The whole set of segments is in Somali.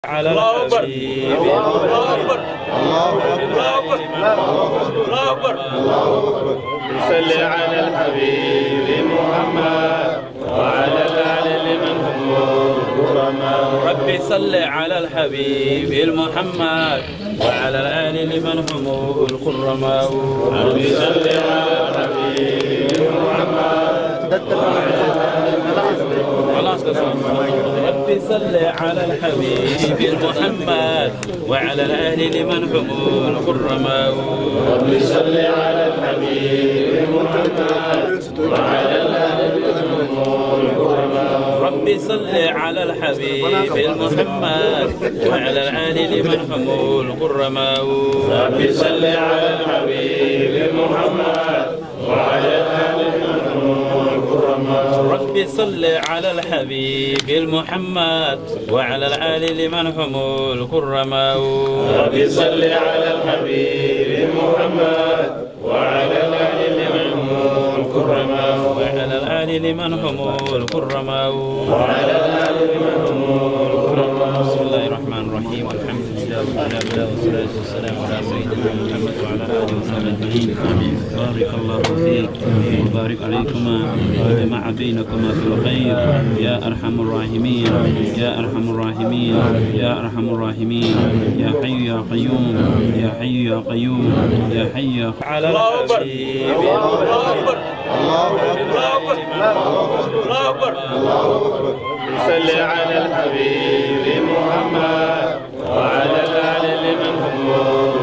على الحبيب الله أكبر الله أكبر الله أكبر الله أكبر. صل على الحبيب محمد وعلى الآل لمن هم الكرماء. ربي صل على الحبيب المحمد وعلى الآل لمن هم الكرماء. ربي صل على الحبيب محمد ربي صل على الحبيب المحمد وعلى الآل لمن هم الكرماء. ربي صل على الحبيب محمد وعلى الآل لمن هم الكرماء. ربي صل على الحبيب المحمد وعلى الآل لمن هم الكرماء. ربي صل على الحبيب محمد وعلى الآل لمن هم الكرماء. ربي صل على الحبيب المحمد وعلى الآل لمن هم الكرماء. ربي صل على الحبيب محمد وعلى الآل لمن هم الكرماء. وعلى الآل لمن هم الكرماء. وعلى الآل لمن هم الكرماء. بسم الله الرحمن الرحيم. الحمد لله رب العالمين والصلاة والسلام على سيدنا محمد وعلى آله وصحبه أجمعين. بارك الله فيك وبارك عليكما وجمع بينكما في الخير يا أرحم الراحمين يا أرحم الراحمين يا أرحم الراحمين يا حي يا قيوم يا حي يا قيوم يا حي يا على الحبيب الله أكبر الله أكبر الله أكبر الله أكبر. صل على الحبيب محمد وعلى الآل لمن هم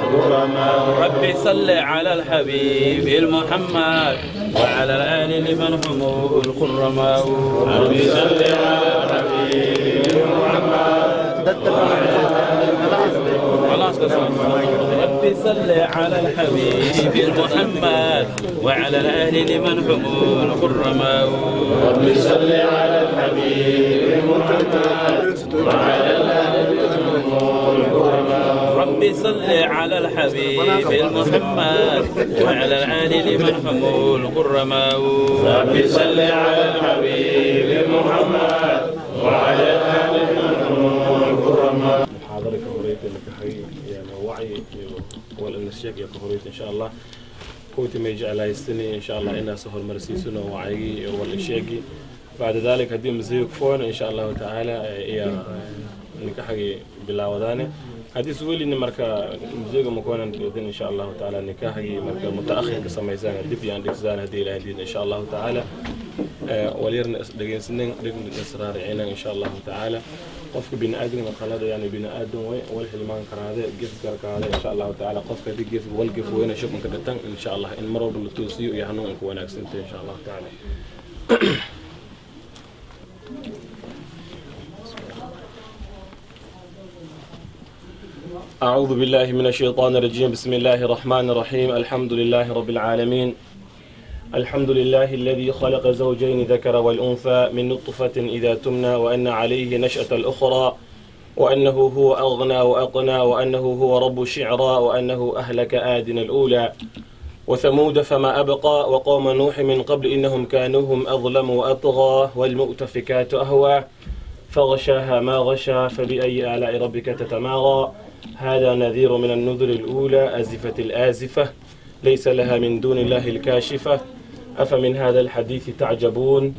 الكرماء. ربي صل على الحبيب المحمد وعلى الآل لمن هم الكرماء. ربي صل على الحبيب محمد ربي صل على الحبيب المحمد وعلى الآل لمن هم الكرماء. ربي صل على الحبيب محمد وعلى الآل لمن هم الكرماء. ربي صل على الحبيب المحمد وعلى الآل لمن هم الكرماء. ربي صل على الحبيب محمد وعلى الآل لمن هم الكرماء. محاضرة كهوريت لكحي يعني وعي والنسيق يا كهوريت إن شاء الله كوتي ما يجي على يستني إن شاء الله إنها سهر مرسيسنا وعي والشيقي. بعد ذلك هدي مزيك فون إن شاء الله تعالى يا نكاحي بلا ودانة هدي سويلي إن مركا مزيك مكونا إن شاء الله تعالى نكاحي مركا متأخر كسميزان هدي عندك زان هدي إلى إن شاء الله تعالى وليرنا دقين سنين دقين إصرار عينا إن شاء الله تعالى. قفك بين آدم وخلاده يعني بين آدم والحلمان كراده جف كراده إن شاء الله تعالى. قفك دي جف والجف وين شوف مكدتن إن شاء الله إن مرة بالتوسيو يهنون كوناكس إنت إن شاء الله تعالى. أعوذ بالله من الشيطان الرجيم. بسم الله الرحمن الرحيم. الحمد لله رب العالمين. الحمد لله الذي خلق زوجين ذكر والأنثى من نطفة إذا تمنى وأن عليه نشأة الأخرى وأنه هو أغنى وأقنى وأنه هو رب الشعرى وأنه أهلك آدن الأولى وثمود فما أبقى وقوم نوح من قبل إنهم كانوا هم أظلم وأطغى والمؤتفكات أهوى فغشاها ما غشى فبأي آلاء ربك تتمارى. هذا نذير من النذر الأولى أزفت الآزفة ليس لها من دون الله الكاشفة. أفمن هذا الحديث تعجبون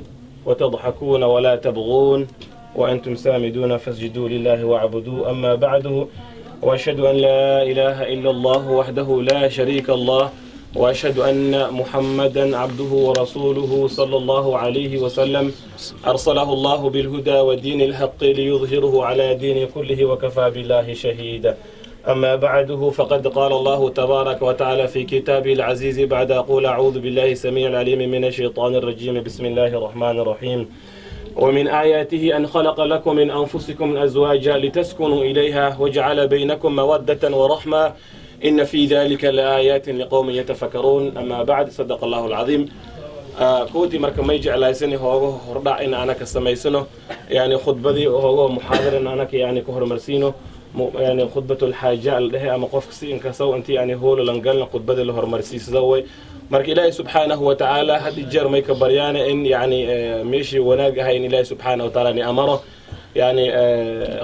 وتضحكون ولا تبغون وأنتم سامدون فاسجدوا لله واعبدوا. أما بعد، وأشهد أن لا إله إلا الله وحده لا شريك الله وأشهد أن محمدا عبده ورسوله صلى الله عليه وسلم، أرسله الله بالهدى ودين الحق ليظهره على دين كله وكفى بالله شهيدا. أما بعده، فقد قال الله تبارك وتعالى في كتابه العزيز بعد أقول أعوذ بالله السميع العليم من الشيطان الرجيم. بسم الله الرحمن الرحيم. ومن آياته أن خلق لكم من أنفسكم أزواجا لتسكنوا إليها وجعل بينكم مودة ورحمة إن في ذلك لآيات لقوم يتفكرون. أما بعد، صدق الله العظيم. كوتي marka may jeclaysan hoogo hordhac in ana ka samaysano yani khudbadii hoogo muxaadara in ana yani ku horumarsiino yani khudbatul xaaja la dhahay ama qofka si in kasaw intii yani hool lan galna khudbada la horumarsiisada way. Marka Ilaahay subhanahu wa ta'ala had jeer may ka baryaana in yani meeshii wanaag ahay in Ilaahay subhanahu wa ta'ala ni amaro Yani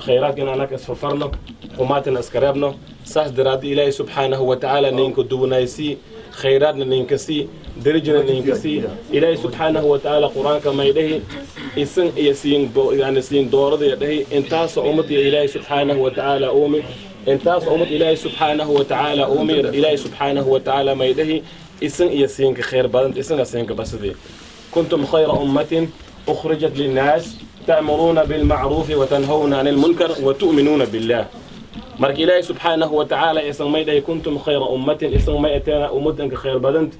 khayraadka in anaka isfarfarno, xumaatina iska reebno. Saas daraaddi Ilaahay subxaanahu wa tacaala ninka duwanaysii, khayraadna ninka sii, darajana ninka sii. Ilaahay subxaanahu wa tacaala Qur-aanka may dhahi isan iyo siin, yani siin doorada dhahi. Intaasoo ummad iyo Ilaahay subxaanahu wa tacaala uumi, intaas ummad Ilaahay subxaanahu wa tacaala uumi, Ilaahay subxaanahu wa tacaala may dhahi isan iyo siinka khayr badan, isana siinka basidii. Kuntum khayra ummatin ukhrijat linnaas ta'muruuna bilmacruufi watanhawna can ilmunkar watu'minuuna billah. Marka Ilaahay subxaanahu wa tacaala isan may dhahi kuntum khayra ummatin, isan may ateena ummadanka khayr badant,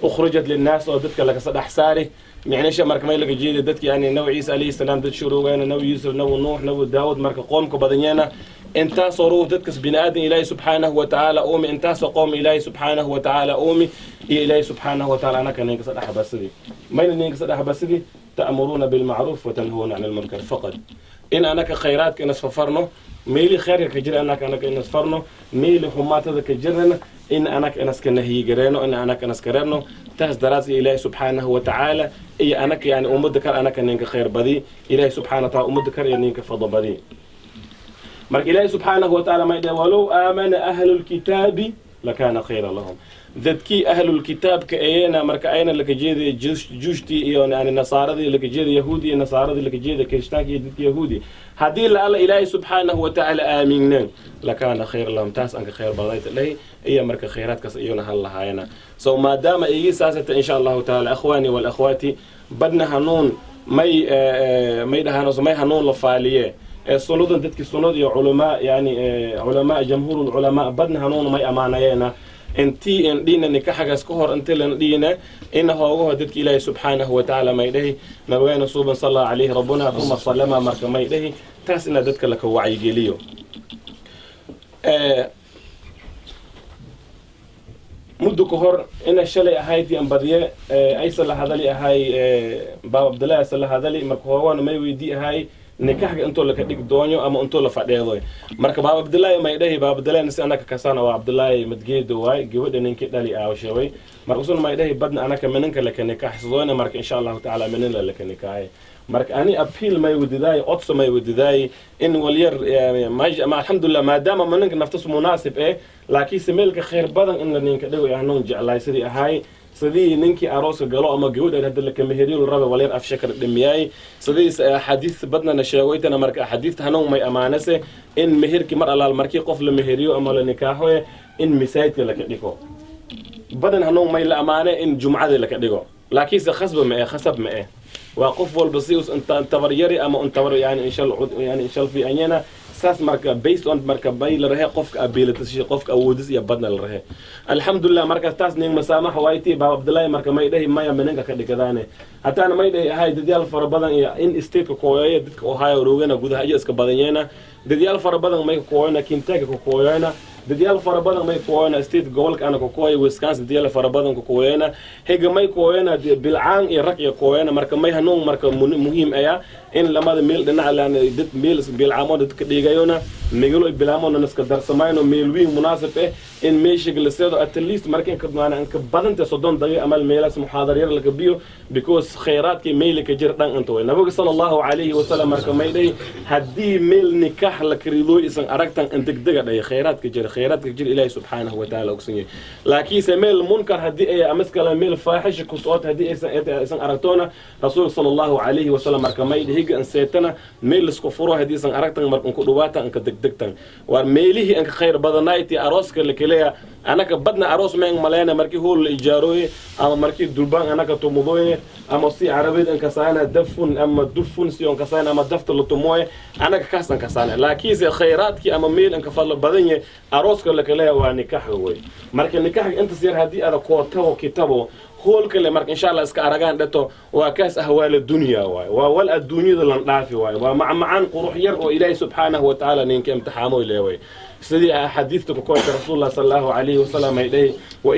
ukhrijat linnaas, oo dadka lakasa dhex saari. Micnisha marka may laga jeeda dadka, yani Nabi Ciisa alayhi salaam dad shuruugayna, Nabi Yuusuf, Nabi Nuux, Nabi Daawud, marka qoomka badanyeena intaasoo ruux dadkas bini aadan Ilaahay subxaanahu wa tacaala uumi, intaasoo qoom Ilaahay subxaanahu wa tacaala uumi iyo Ilaahay subxaanahu wa tacaala anaka ninkasa dhex basidii, mayna ninkasa dhex basidii ta'muruuna bilmacruuf watanhuuna can ilmunkar faqad. In anaka khayraadka inasfafarno, meeli khayrka ka jira anaka inasfarno, meeli xumaatada ka jirana in anaka inaska nahyigareeno, in anaka inaska reebno. Taas daraadsi Ilaahay subxaanahu wa tacaala iyo anaka, yani ummadda kar anaka ninka khayr badi, Ilaahay subxaana wa taala ummadda kar iyo ninka fadlo badi. Marka Ilaahay subxaanahu wa tacaala may dhahe walow aamana ahlu lkitaabi lakaana khayra lahum. Dadkii ahlulkitaabka ayena marka ayna laka jeedaya juushtii iyo yani nasaaradii laka jeeda, yahuudi iyo nasaaradii laka jeeda, kirishtaanka iyo dadki yahuudi, haddii la alla Ilaahay subxaanahu wa tacaala aamineen lakaana khayra lahum, taas anka khayr badayta dhahi iyo marka khayraadkaas iyona hal lahaayana. So maadaama igi saasata, insha Allahu tacaala, akhwaani walakhwaati, badna hanuun may dhahaan may hanuun la faaliye sunnadan dadkii sunnad iyo culamaa, yani culamaa, jamhuur culamaa, badna hanuun may amaanayeena intii indhina nikaxagaas ka hor inti lan dhina ina hoogaho dadka Ilaahay subxaanahu wa tacaala may dhahi nabigeena suuban sala calayhi rabbuna uma salama. Marka may dhahi taas ina dadka laka wacyigeliyo. Muddo ka hor ina shalay ahayd an badiye aysa la hadali ahay baab Abdullahi aysa la hadali. Marka hoogaana may weydii ahay nikaxga intoo laka dhig doonyo ama intoo la fadheedo. Marka baab Abdullahi may dhahi, baab Abdullahi si anaka kasana waa Abdullahi madgeedo waay, gabadha ninkii dhali aawshaway. Marka usun may dhahi badna anaka mininka laka nikaxsadoona, marka insha Allahu tacaala minina laka nikaahay. Marka ani appeal may wadidaay, codso may wadidaay in walyar ma alxamdulillah maadaama mininka naftas munaasib eh, laakiinse meelka khayr badan in la ninka dhigo hanuun jeclaay sidii ahaay, sidii ninkii arooska galo ama gabadha hadda la kameheriyo la raba walyar afshakar dhimiyay sidii axaadiis badnana sheegoytana. Marka axaadiista hanuun may amaanase in meherkii mar allaal markii qof la meheriyo ama la nikaaxo in masaajidka laka dhigo. Badan hanuun may la amaane in jumcadii laka dhigo, laakiinse khasba ma eh, khasab ma eh, waa qof walba si us tabaryari ama untabar, yani inshal, yani inshal fiicanyana saas. Marka based on marka bay la rahe qofka ability, qofka awoodis iyo badna la rahe, alxamdulillah. Marka taas nin masaamax wayti baab Abdullahi. Marka may dhahi maya minanka ka dhigadaane hataana may dhahi ahay dadyaal fara badan iyo in stateka kooyaya dadka Ohio roogana gudaha iyo iska badanyeena dadyaal fara badan may kooyana Kentucky ka kooyana, dadyaal fara badan may kooyana state gobolka ana ka kooya Wisconsin, dadyaal fara badan ka kooyana higa may kooyana bilcaan iyo rag iyo kooyana. Marka may hanuun marka muhiim ayaa in lamada meel dhinaca laan dad meel bilcaamo dadka dhigayona megalo bilaamona iska darsamayno meel weyn munaasib eh in meesha la seedo at least marka in ka maana in ka badanta 30 daqiiqo ama meelaas muxaadar yar laga biyo, because khayraadkii meel ka jir dhan inta way. Nabiga sallallahu alayhi wasallam marka may dhay haddii meel nikaax la karido isan aragtan in degdega dhay, khayraadka jir, khayraadka jir Ilaahay subxaanahu wa tacaala ogsan yahay. Laakiinse meel munkar haddii ay amas kale meel faaxisha ku socota haddii aysan aragtoona, rasuulka sallallahu alayhi wasallam marka may dhihiga in seetana meel isku furo haddii isan aragtan marka ku dhawaata inka degdegtan waar meelihii inka khayr badanayti arooska la kaleeya. Anaka badna aroos ma maleyna markii hool la ijaarooye ama markii durbaan anaka tumudooye ama si carabeed in kasaana dafun ama dufun si on kasaana ama dafta la tumooye anaka kaas an kasaana. Laakiinse khayraadkii ama meel inka fadlo badan yahay arooska la kaleeya waa nikaax wey. Marka nikaax inta sir haddii ada kootabo kitabo hool kale marka insha Allah iska aragaan dhato waa kaas ahwaal dunya waay, waa wal adduunyada lan dhaafi waay, waa macmacaan qurux yar oo Ilaahay subxaanahu wa tacaala ninka imtixaamo leeway. Sidii axaadiista ku koobta rasuulullah sallallahu alayhi wasallam ay dhahay wa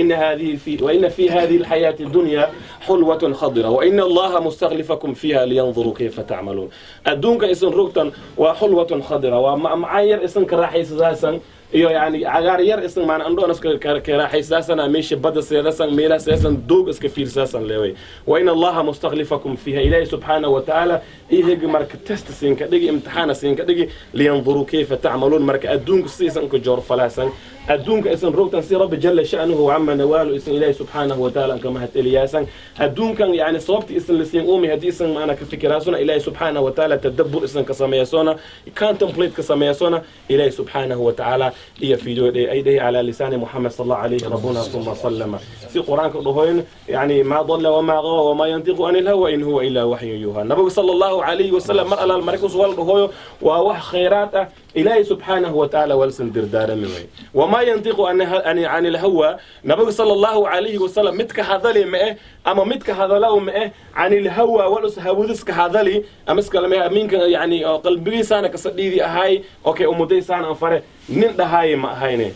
inna fi hadhihi alxayaati dunya xulwatun khadira wa inna Allaha mustakhlifakum fiha liyanzuruu kayfa tacmaluun. Adduunka isan rogtan waa xulwatun khadira, waa macmacaan yar isan ka raaxaysadaasan. Iyo yani cagaar yar isan maana andhoon iska karaaxaysaasan meesha badda seedasan meelaha seedasan doog iska fiirsaasan leeway. Wa in Allaha mustakhlifakum fiha, Ilaahi subxaanahu wa tacaala ihegi marka test siinka dhigi, imtixaana siinka dhigi, liyanduruu kayfa tacmaluun. Marka adduunka siisan ka joorfalaasan, adduunka isan rogtan si Rabbi jalla sha'nuhu cama nawaalu isan Ilaahi subxaanahu wa tacaala anka mahad-eliyaasan adduunkan, yani sababti isan lasiin uumi haddii isan maana ka fikiraasona Ilaahi subxaanahu wa tacaala tadabbur isan ka sameeyasona, contemplate ka sameeyasona Ilaahi subxaanahu wa tacaala iyo fiidyo ay dhahi calaa lisaani Muxamed sal allahu alayhi rabbuna uma sallama si Qur-aanka dhahoyn, yani maa dalla wamaa gawa wamaa yantiqu ani lhawa in huwa ilaa waxyu yuuha. Nabigu sala allahu calayhi wasalam mar alaal markus wal dhahoyo waa wax khayraad ah, Ilaahi subxaanahu wa tacaala walsan dirdaarami way. Wamaa yantiqu can ilhawa, nabigu sala allahu calayhi wasalam midka hadali ma eh ama midka hadalaw ma eh can ilhawa walus hawadiska hadali ama iskalame minka, yani qalbigiisaana kasa dhiidi ahay, okay, umudaysaana an fare nin dhahaaye ma ahayne.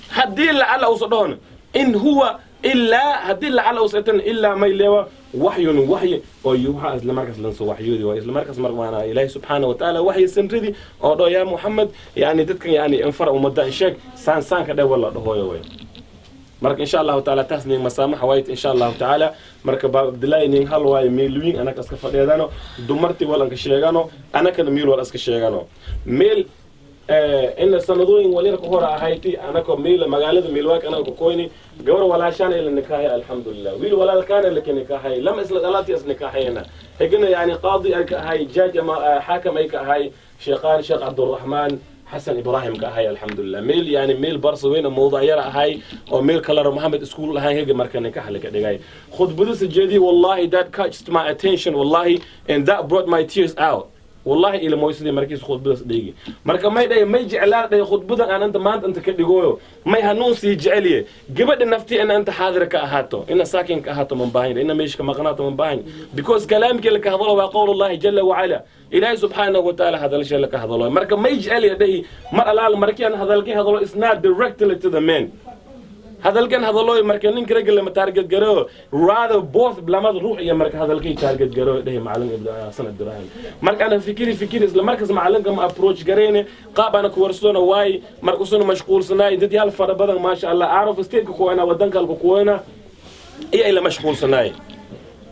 Haddii lacala uusa dhahon in huwa ilaa, haddii lacala uusa itan ilaa may leewa waxyun, waxyi oo yuuxa isla markaas lanso waxyoodi waa isla markaas mar maana Ilaahi subxaana wa tacaala waxyi sanridi oo dhaho yaa Muxamed, yani dadkan yani infara ummadda sheeg saan saanka dhe wala dhahoyo way. Marka insha Allahu taala taas nin masaamaxa waayt insha Allahu tacaala. Marka baab Abdullaahi nin hal waayo meelwiin anaka iska fadheedano, dumartii walanka sheegano, anakana meel wal iska sheegano meel ina sanadooyin walyar ka hor ahayti anako meel magaalada Meelwaak anaka ku koyni gabar walaashaan ila nikaahay, alxamdulilah, wiil walaalkaana laka nikaahay, lama isla dhalaati is nikaaxayna higana, yani qaadi ay ka ahay, jaaj ama xaakam ay ka ahay sheekhaan Sheekh Cabduraxmaan Xasan Ibraahim ka ahay, alxamdulilah. Meel yani meel barsa weyn oo mawduuc yar ahay oo meel kalaro Mohamed school ahaan hega marka nikax laga dhigay khudbada sajeedi, wallahi that catched my attention, wallahi, and that brought my tears out, wallahi, ila moysadii markiis khudbadaas dhigi. Marka may dhahay may jeclaan dhahay khudbadan aan inta maanta inta ka dhigooyo, may hanuun sii jeceliye gabadha naftii ina inta xaadir ka ahaato, ina saakin ka ahaato man baahin, ina meesha ka maqnaato man baahin, because kalaamkii laka hadalo waa qowlullahi jalla wacala, Ilaahi subxaanahu wa tacaala hadalsha laka hadalo. Marka may jeceliye dhahi mar alaal markii aan hadalkii hadalo is not directly to the men, hadalkan hadalooy marka ninka ragga lama target garo, rather both lamada ruux iyo marka hadalkay target garo dhahi macalin Xasan Abdurrahim. Marka ana fikiri fikiri isla markaas macalinka ma approach gareyne qaab ana ku warsoono waay marka usuna mashquulsanaay dad yaal fara badan maasha Allah out of state ku kuwana wadanka ku kuwana iyo ila mashquulsanaay.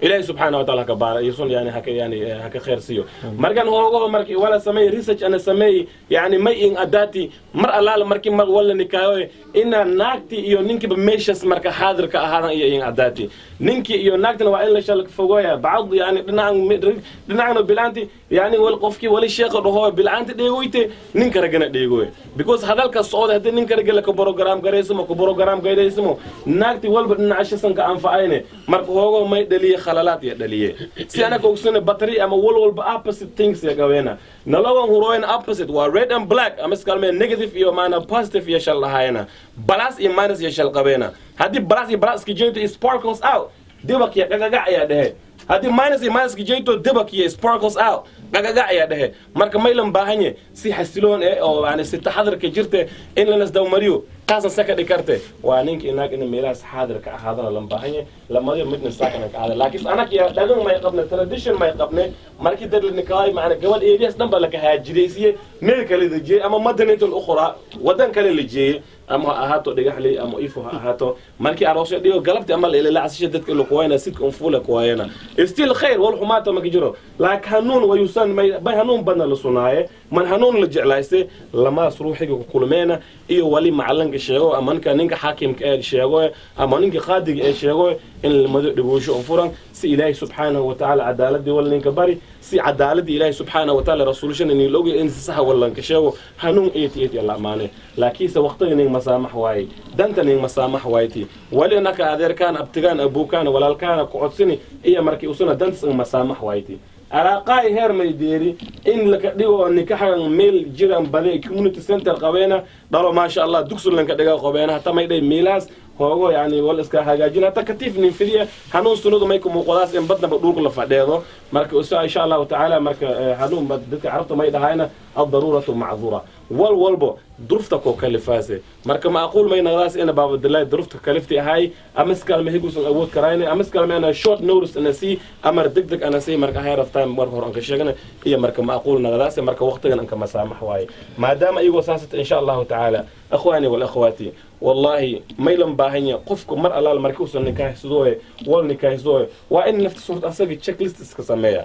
Ilaahi subxaana wa taala haka baara iyo yani haka yani haka khair siiyo. Markan hoogo markii wala sameey research ana sameey, yani may in adati mar alaala markii mar wala nikaayo ina naagti iyo ninkiiba meeshas marka xaadirka ahaadan iyo in adati ninkii iyo naagtina waa in la shal fogoya bacd, yani dhinacan dhinacna bilaanti, yani wal qofkii wali sheekha dhaho bilaanti dheegoyte ninka ragana dheegoy, because hadalka socda haddii ninka raga la ka program gareysmo ku program gareysmo naagti walba dhinaca ka anfacayne. Marka hoogo may dhaliye khalalaad iyo dhaliye si anaka ogsana battery ama wal walba opposite things ya gaweena nalawan huroyn opposite waa red and black ama iskalme negative iyo maana positive iyo shal lahayna plus iyo minus iyo shal qabeena. Haddii plus iyo plus ka jeedo sparkles out dibak iyo gagaga ayaa dhehe, haddii minus iyo minus ka jeedo dibak iyo sparkles out gagaga ayaa dhehe. Marka maylan baahanye si xasiloon eh oo yani si taxadarka jirta in la nasdawmariyo taasan saka dhigi karte waa ninka inaag in meelahaas xaadirka ahaadana lan baahanye lamadiyo midna saakana ka ahaada. Laakiin anak ya dhagan may qabne, tradition may qabne, markii dad la nikaay macna gabadh areas dhan baa laka haajiraysiye meel kale la jeeyay ama madinatul ukhra wadan kale la jeeyay ama ha ahaato Dhagaxley ama Ifo ha ahaato, markii aroosyo dhigo galabti ama la ila casisha dadka la kuwayna sidka unfuula kuwayna still khair wal xumaata ma jiro. Laakiin hanuun wayusan may bay hanuun badna la sunaaye man hanuun la jeclayste lamaas ruuxiga ku kulmeena iyo wali macalinka sheego ama ninka xaakimka ee sheego ama ninka qaadiga ee sheego in lamado dhigoosho furan si Ilaahay subxaanahu wa tacaala cadaaladii wal ninka bari si cadaaladii Ilaahay subxaanahu wa tacaala rasuulshana nin looga in si sax wallanka sheego hanuun eeti eeti alla amaane. Laakiinse waqtiga nin masaamax waaye danta nin masaamax waaytii wali naka adeerkaan abtigaan abuukaan walaalkaana ku codsini iyo markii usuna dantas masaamax waaytii alaaqaay heer may deeri in laka dhigo nikaxan meel jiran bade community center qabeena dhalo maasha Allah dugsu lanka dhiga qabeena hata may dhay meelaas hoogo yani wal iska hagaajin hata katiif nin fidiya hanuun sunnadu may ku muuqdaas in badnaba dhulka la fadheedo. Marka insha Allahu tacaala marka hanuun dadka carabta may dhahayna addaruuratu macduura wal walbo durufta koo kalifaase marka macquul may naqdaas ina baabadilaahi durufta kalifti ahay ama iskalma higuusan awood karayna ama iskalma ina short notice ina sii amar degdeg ana sii marka ahead of time marka hore anka sheegana iyo marka macquul naqdaas marka waqtigan anka masaamax waaye maadaama iyagoo saasata insha Allahu tacaala akhwaani wal akhwaati wallahi maylan baahanya qofku mar allaal markii uusan nikaaxsadooye wal nikaaxsadooye waa in naftiisa horta asaga checklist iska sameeya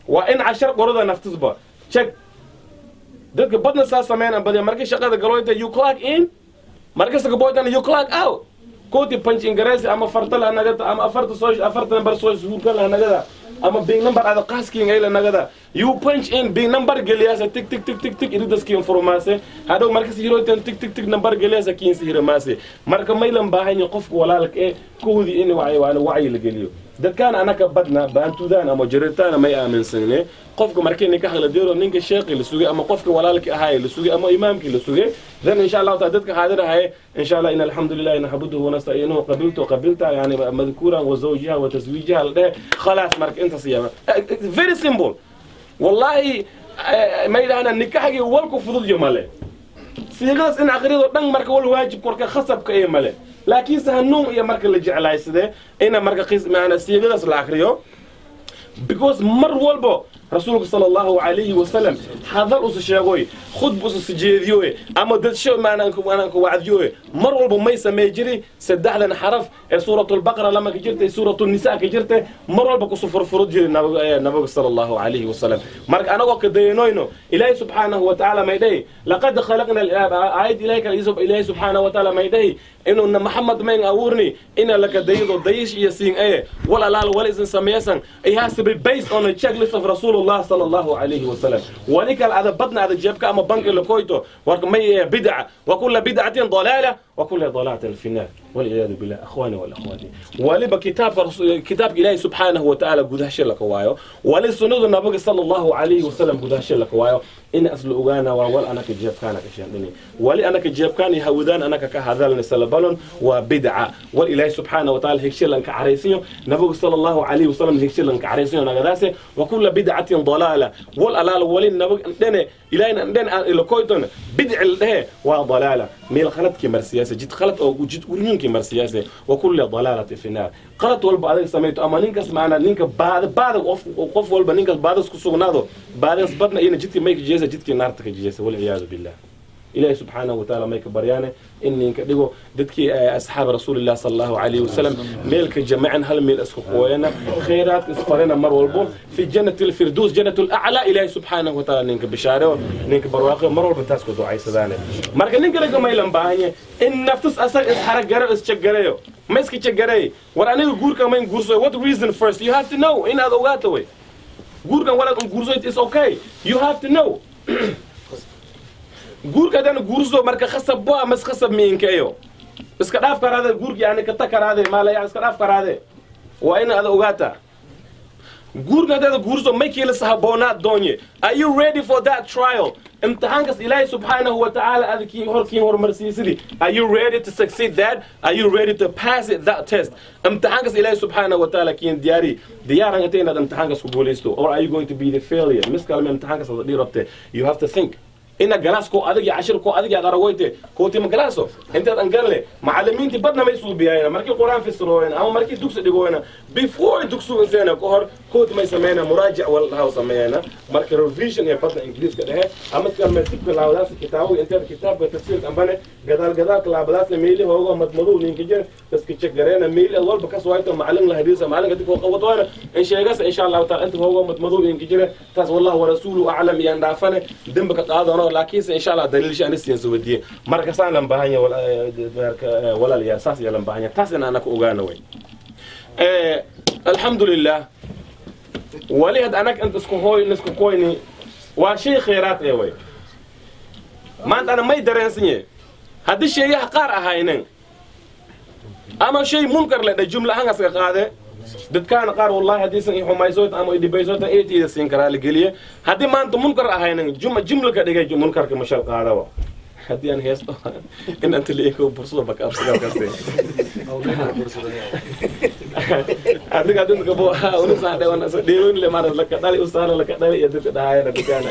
waa in cashar qorada naftisba check dadka badna saa sameeyaan badiya markii shaqada galoyta you clock in markii sagaboytana you clock out kooti punch ingareysi ama farta la nagada ama afarta soo afarta number soo suurka la nagada ama big number ada qaaskiin ay la nagada you punch in big number geliyaasa tik tik tik tik tik iridaskiin furmaase hadhow markas hiroytan tik tik tik number geliyaasa kiin sihirmaase marka maylan baahan qofku walaalka ee koodii in wacyi waana wacyi la geliyo dadkaan anaka badna baantudaan ama jaritaan may aaminsanne qofka markii ninka la deero ninka sheekhi la sugay ama qofka walaalka ahay la sugay ama imaamkii la sugay dan insha Allah ta dadka xaadir ahay insha Allah in alhamdulillah nahmaduhu wa nasta'inuhu qabiltu qabilta yani madhkuran wa zawjiha wa tazwijiha khalas marka inta siyama very simple wallahi ma ilahana nikaxigi walku fudud yo male siiqadas in aqrido dhan marka wal waajib korka khasabka ee male laakiin sahanuun iyo marka la jeclaysade ina marka qis maana siiqadas la aqriyo because mar walbo rasuulka sallallahu alayhi wasallam hadal usu sheegoy khudb usu sijeediyoy ama dad shay maana ku wacdiyoy mar walbo may sameey jiri saddexdan xaraf ee suuratul baqara lama ka jirtay suuratul nisaa ka jirtay mar walba ku sufurfurud jiri nabiga sallallahu alayhi wasallam marka anagoo ka daynoyno ilaahi subhanahu wa ta'ala may day laqad khalaqna al-aayad ilayka ilaahi subhanahu wa ta'ala may day inuu Muhammad may awurni ina laka daydo dayish iyo siin ee wala laal wala isin sameeysan it has to be based on a checklist of Rasulullah sallallahu alayhi wasallam walikal ada badna ada jeebka ama banki la koyto warka may bid'a wa kullu bid'atin dalalah wa kullu dalalatin fi an-nar wal iyad billah akhwani wal akhwati waliba kitabka kitabka ilaahi subhanahu wa ta'ala gudahshe la kawaayo wali sunnada nabiga sallallahu alayhi wasallam gudahshe la kawaayo in aslu ogaana waa wal anaka jeebkaana ka sheendini wali anaka jeebkaani hawdaan anaka ka hadalna salabalon waa bid'a wal ilaahi subhanahu wa ta'ala higshilan ka careysiyo nabiga sallallahu alayhi wasallam higshilan ka careysiyo nagadaase wa kullu bid'atin dalalah wal alal wali nabiga dene ilaahina den ila koyton bid'a dhehe waa dalalah meel khaladki marsiyaase jid khalad oo jid uriyinki marsiyaase wa kullu dalalati fi naar qalad walba adag sameeyto ama ninkaas maana ninka baad baad qof walba ninkaas baadas ku sugnaado baadas badna ina jidki may ka jeesa jidki naarta ka jeesa wal iyaadu billah ilaahi subhanahu wa ta'ala may ka baryaane in ninka dhigo dadkii asxaab rasuulillah sallallahu alayhi wasallam meelka jamaacan hal meel isku qooyana khayraadka isfarena mar walbo fi jannatil firdaus jannatul a'la ilaahi subhanahu wa ta'ala ninka bishaaro ninka barwaaqo mar walba taas ku ducaysadaane marka ninka laga maylan baahanye in naftus asag is xarag garo is jagareeyo ma iska jagareey war aniga guurka ma in guurso what reason first you have to know in aad ogaato way guurkan walaad un guurso it is okay you have to know guurka hadaan guurso marka khasab waa mas khasab miinkayo iska dhaaf karaade guurka yani ka takaraade maalaya iska dhaaf karaade waa in aad ogaata guurka hadaan guurso may kiila sahaboona doonye are you ready for that trial imtixaankaas ilaahi subhanahu wa ta'ala adkii horkiin hormarsiisidi are you ready to succeed that are you ready to pass it that test imtixaankaas ilaahi subhanahu wa ta'ala kiin diyaari diyaaran intay inaad imtixaankaas ku guulaysto or are you going to be the failure miskalme imtixaankaas aad dhirabte you have to think ina galaasko adag iyo cashirko adag aad aragoyte kooti ma galaaso intaad an galle macallimiintii badna may suubiyayna markii quraan fisrooyna ama markii dugsi dhigoyna before dugsigu inseena ka hor kooti may sameeyna muraajic wal haw sameeyna marka revision ee badna ingiriiska dhehe ama kalma dibka laawadaas kitaabo intaad kitaabka tafsiirka ambane gadaal gadaalka laabadaas meeli hoogo madmadow ninka jir iska check gareena meeli walba ka soo hayto macallin la hadiisa macallinka dib oo qabatoona in sheegas insha Allah ta'ala inta hoogo madmadow ninka jir taas wallahi wa rasuulu a'lam yaan dhaafane dambi ka qaadano laakiinse insha Allah daliilsha aan siin soo wadiye marka saan lan baahan yahay walaalayaal saas yaa lan baahan yahay taas in aan ku ogaano way alxamdulillah wali had anak inta isku hooy isku qoyni waa shay khayraad ee way maanta ana may dareensanyahay haddii sheeyaha qaar ahaynin ama shay munkar la dha jumla ahaan iska qaade dadkaan qaar wallahi haddii i xumaysood ama i dhibaysood eetiida siin karaa la geliye haddii maanta munkar ahaynin jumla ka dhigay munkarka mashal qaadawa Haddii aan heesto in anta liinka bursado baka absada kaste adiga adinka bo unusa dhewana so dheewin le mara laka dhali usaana laka dhali iyo dadka dhahayana dukaana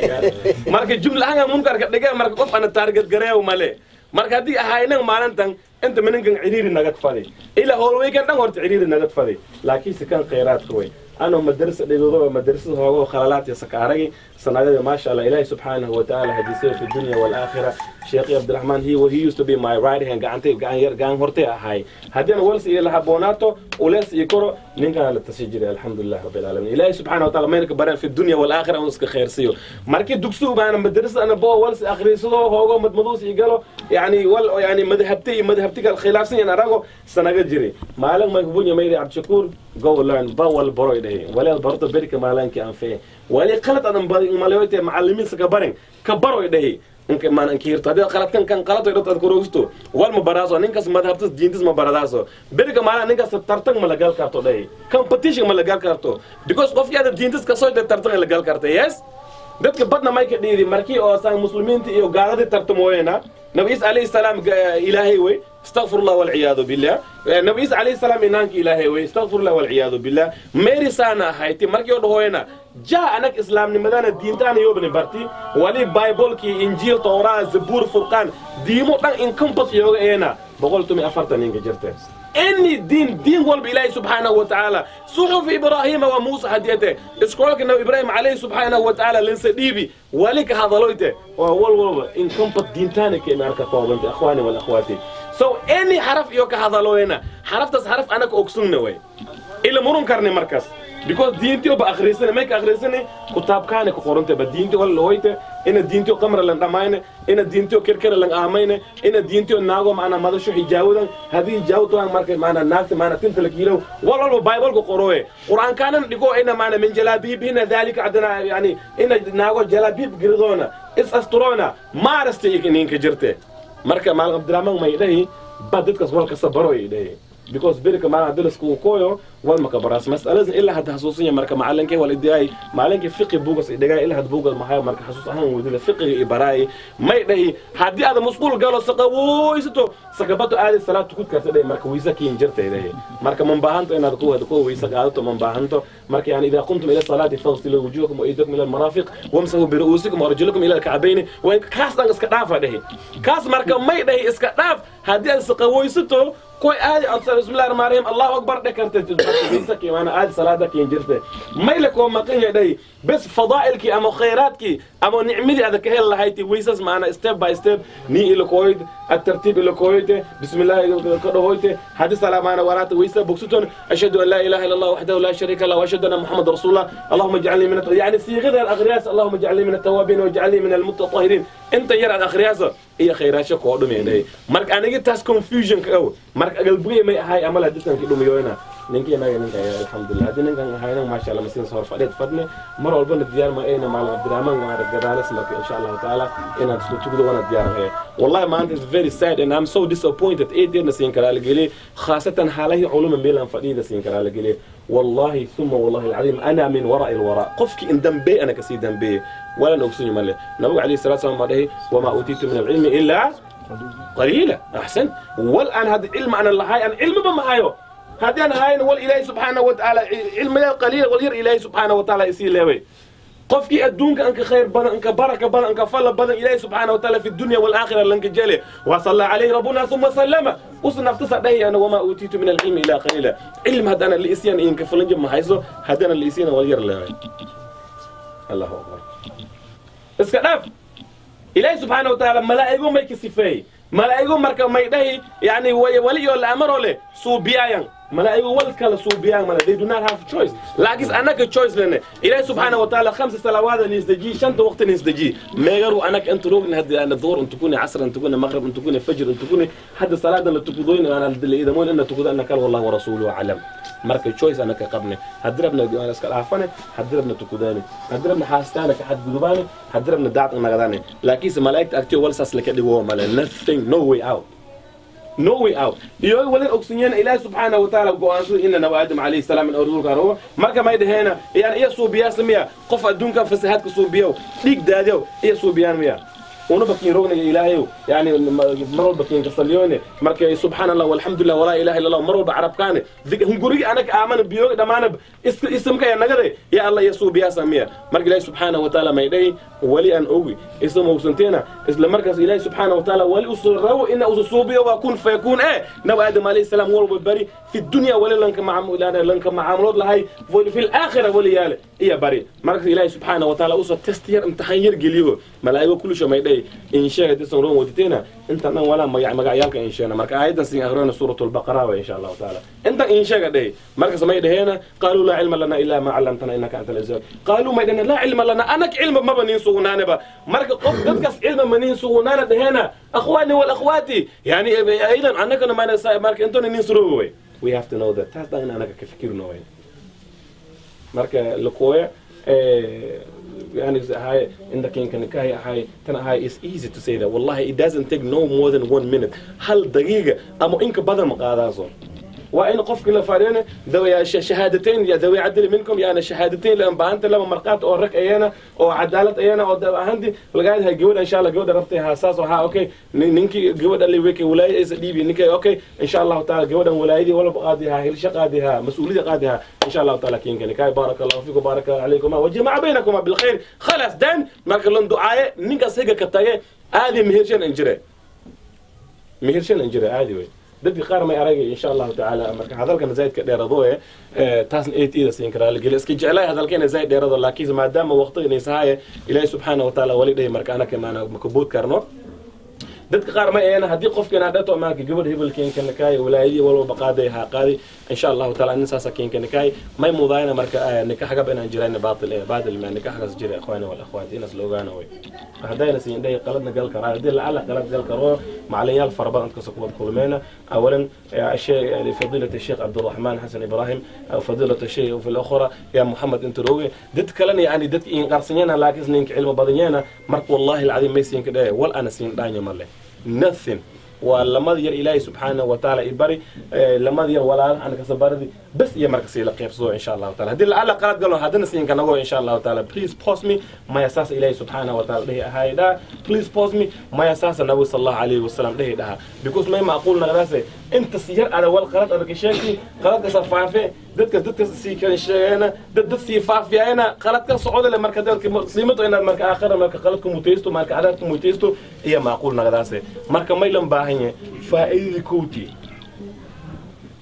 marka jumla ahaan munkarka dhiga marka qof ana target gareeyo male marka haddii ahaynan maalintan inta mininkan ciriiri naga faday ilaa howlweykan dhan horta ciriiri naga faday laakiinse kan khayraadka wey أنا مدرسة ديدو مدرسة هو خلالات يسكارجي سنة ما شاء الله إلهي سبحانه وتعالى هديسه في الدنيا والآخرة شيخ عبد الرحمن he used to be my right hand قعنتي قعن هرتي هاي هدينا ولس إلى حبوناته ولس يكرو نينك على التسجيل الحمد لله رب العالمين إلهي سبحانه وتعالى ما ينك في الدنيا والآخرة ونسك خير سيو مركي دكسو أنا مدرسة أنا بو ولس آخري سو هو مدمدوس يقالوا يعني ول يعني مذهبتي الخلاف سين أنا راجو سنة جري معلم ما يبوني ميري عبد الشكور go learn بول برويد ولا برضه بركة مالك أنفه ولا قلت أنا مالويت معلمين سكبرين كبروا يدهي إنك ما نكير هذا قلت كان قلت يرد أذكره والمبارزة نكاس مذهب دينتس مبارزة بركة مالا نكاس ترتن ملقال كارتو ده competition ملقال كارتو because of هذا دينتس كسوي ترتن ملقال كارتو yes dadka badna may ka dhiiri markii oo saan muslimiinta iyo gaaladii tartamooyena nabi Isa alayhi salaam ilaahay way astaghfirullah wal iyadu billah nabi Isa alayhi salaam inaanka ilaahay way astaghfirullah wal iyadu billah meeri sana hayti markii oo dhahoyna jaa anak islaamnimadana diintaana yoobni barti wali bible ki injiil tawraa zabur furqaan diimo dhan encompass yooga eena 140 ninka jirta إني دين والب إلهي سبحانه وتعالى صحف إبراهيم وموسى هديته إسكولك إنه إبراهيم عليه سبحانه وتعالى لنسديبي ولك هذا لويته وول إن كنت دين تاني كإمارك قوابنت أخواني والأخواتي so إني حرف يوك هذا لوينا حرف تس حرف أنا كأكسون نوي إلا مرون كرني مركز because دينتي بأخرسني ما كأخرسني كتاب كان كقرنته بدينتي ولا لويته إن دينتي قمر لن رماينه إن دينتي كركر لن آمينه إن دينتي ناقو معنا ماذا شو حجاودا هذه جاوتوا مركز معنا ناقت معنا تنتل كيلو والله بايبل كقروه قرآن كان نقول إن معنا من جلابيب هنا ذلك عندنا يعني إن ناقو جلابيب قردونا إس أسطرونا ما عرفت إنك جرته مركز مع عبد الرحمن ما يدهي بدت كسوال كسبرو يدهي because بركة مع دلس كوكويو والمكبراس مسألة إلا هاد حسوسية مركب معلنك والإدعاء معلنك فقه بوجس إدعاء إلا هاد بوجس معايا مركب حسوس أهم ودل فقه إبراي ما يدعي هادي هذا مسؤول قالوا سقوي ستو سقبته آل الصلاة تكون كرت مركب ويزكي إنجرت إليه مركب من باهنت إن هذا هذا ويزك عادته من باهنته مركب يعني إذا قمتم إلى الصلاة فاغسلوا وجوهكم وأيديكم إلى المرافق وامسحوا برؤوسكم وأرجلكم إلى الكعبين وإن كاس إسكتاف هذه كاس مركب ما يدعي إسكتاف هادي سقوي ستو كوي آدي بسم الله الرحمن الرحيم الله أكبر ذكرت بيسك وأنا آد صلاتك ينجرته ما لكم ما قيل يدي بس فضائلك أما خيراتك أما نعملي هذا كهل لهايتي ويسس معنا step by step ني إلى كويد الترتيب إلى كويد بسم الله كده حديث سلام معنا ورات ويسا بوكسوتون أشهد أن لا إله إلا الله وحده لا شريك له وأشهد أن محمد رسول الله اللهم اجعلني من يعني صيغة الأغرياس اللهم اجعلني من التوابين واجعلني من المتطهرين أنت يرى الأغرياس هي خيرات كودو ميني mark aniga taas confusion ka aw mark agalbuye may ahay amal hadii ki dhumiyoyna ninkii anaga ninka alxamdulillah hadii ninkan ahayna ma sha Allah masiin soo fadhiid fadne mar walba diyaar ma ayna maal Abdurrahman waa gadaalas marka insha Allah taala inaad isku tugdo wana diyaar ah wallahi man is very sad and I'm so disappointed eedna siin kala geli khaasatan xaalahi culum meelan fadhiida siin kala geli والله ثم والله العظيم أنا من وراء الوراء قفك إن دنبي أنا كسي دنبي ولا نقصني ماله النبي عليه الصلاة والسلام عليه وما أوتيت من العلم إلا قليلا أحسن والآن هذا العلم أنا اللي هاي أنا علم بما هايو هذا أنا هاي والإلهي سبحانه وتعالى علم قليل والغير إلهي سبحانه وتعالى يصير لوي قفك أدونك أنك خير بنا أنك بركة بنا أنك فل بنا إلهي سبحانه وتعالى في الدنيا والآخرة لنك جالي وصلى عليه ربنا ثم سلم وصلنا نفتصر ده أنا وما أوتيت من العلم إلا قليلا علم هذا أنا اللي إسيان إنك فلنج ما هايزو هذا أنا اللي إسيان والغير لوي الله أكبر اسكتاف إلهي سبحانه وتعالى ملائكه ما يكسفي ملائكه مركب ما يدهي يعني ولي الأمر ولا صوبيان ملائكه والكل صوبيان ملا they do not have choice لكن أنا كchoice لنا إلهي سبحانه وتعالى 5 صلوات نسدجي شنت وقت نسدجي ما غيروا أنك أنت روج هدي أنا الظهر أن تكوني عصر أن تكوني مغرب أن تكوني فجر أن تكوني حد صلاة اللي تقضين أنا اللي إذا مو أن تقضي أنك والله ورسوله أعلم مركب choice أنا كقبني هدربنا أنا أسكال عفاني هدربنا تقضاني هدربنا حاستانك حد قضباني هدربنا دعت نغداني لكن ملائكة أكتيو ولساس لك اللي هو ملا nothing no way out no way out iyo wala ogsinyeen ilaahay subhanahu wa ta'ala go'aanso in nabi aadam alayhi salaam in urduka roo marka ma idheena yani iyo suubiya samiya qof adduunka fasahaadka suubiyo dhig daadiyo iyo suubiyaan miya ونبكي روغنا إلهي يعني مرة بكين كسليوني مركي سبحان الله والحمد لله ولا إله إلا الله مرة بعرب كان ذيك هم قري أنا كآمن بيوك دمان اسمك يا نجري يا الله يسوع بيا سمية مرك الله سبحانه وتعالى ما يدعي ولي أن أوي اسمه وسنتنا إسلام مركز إلهي سبحانه وتعالى ولي أسره إن أسوبي وأكون فيكون إيه نبي آدم عليه السلام هو بري في الدنيا ولا لنك مع لنك معاملات لهاي في الآخرة ولي ياله إيه بري مركز إلهي سبحانه وتعالى أسر تستير امتحان يرجليه ملايو كل شيء ما يدعي إن شاء الله تسمعون ودتنا أنت أنا ولا ما يعني عيالك إن شاء الله مركز أيضا سنقرأنا سورة البقرة إن شاء الله تعالى أنت إن شاء الله مركز ما يدعي هنا قالوا لا علم لنا إلا ما علمتنا إنك أنت العزيز قالوا ما يدعي لا علم لنا أنا علم ما بنين سونانا با مركز قف دتكس علم ما نين سونانا هنا أخواني والأخواتي يعني أيضا عنك أنا ما نسا مركز أنتوا نين سروي we have to know that تاسدا أنا كفكر نوعين مركز لقوة يعني هاي عندك يمكن هاي هاي تنا هاي it's easy to say that والله it doesn't take no more than 1 minute هل دقيقة أما إنك بدل مقادازون وإن قف كلا فارينا ذوي شهادتين يا ذوي عدل منكم يا أنا شهادتين لأن بانت لما مرقات أو رك أيانا أو عدالة أيانا أو عندي لقاعد هاي جودة إن شاء الله جودة ربطها أساس وها أوكي نينكي جودة اللي ويك ولاية إس دي بي نينكي أوكي إن شاء الله تعالى جودة ولاية ولا بقادها هي شقادها مسؤولية قادها إن شاء الله تعالى كين كان كاي بارك الله فيكم بارك عليكم وجمع بينكم بالخير خلاص دان مركلون دعاء نينكا سيجا كتاية هذه مهرشان إنجري مهرشان إنجري عادي وين dadka qaar may aragay insha Allah ta'ala marka hadalkan zaid ka dheerado ee taasna 8 ida siin karaa la iska jeclay hadalkan zaid dheerado laakiin maadaama waqtiga sahay ilaahay subhanahu wa ta'ala wali dhay marka ana kamaana makabood karno dadka qaar ma ayna hadii qofkana dhato maanka gabadh hebelkeen kan kaay walaayadii walba qaaday ha qaaday insha Allah ta'ala in saasa keen kan kaay may mudayna marka nikaxga inaan jirayna baatil ee baadil ma nikaxgaas jira ikhwaani wal akhwaati inaas loogaana way hadayna siin dhay qaladna gal karaa hadii la qalad gal karo macalin farabadan ka soo kuwad kulmeena awalan shay li fadiilati sheekh Abdul Rahman Hasan Ibrahim aw fadiilati sheekh fi al-ukhra ya Muhammad intarowe dad kalena yaani dad in qarsanayna laakiin ninka cilmi badanyana marka wallahi al-azim may siin ka dhay wal ana siin dhaanya male nothing ولما ير إلهي سبحانه وتعالى إبري لما ير ولا أنا كسبردي بس يا مركز إلى قيبسو إن شاء الله تعالى هذه العلا قرأت قالوا هذا نسين كان إن شاء الله تعالى please pause me ما يساس إلهي سبحانه وتعالى ده هاي ده please pause me ما يساس النبي صلى الله عليه وسلم ده ده because ما معقول نغراسة أنت سير على ولا قرأت أنا كشاكي قرأت كصفافة دتك دتك سي كان شيء دت سي فافي أنا قرأت كصعود لمركز قيمته إن المركز آخر مركز قرأتكم متيستو مركز عددكم متيستو هي معقول نغراسة مركز ما يلم باهنية فائدة كوتي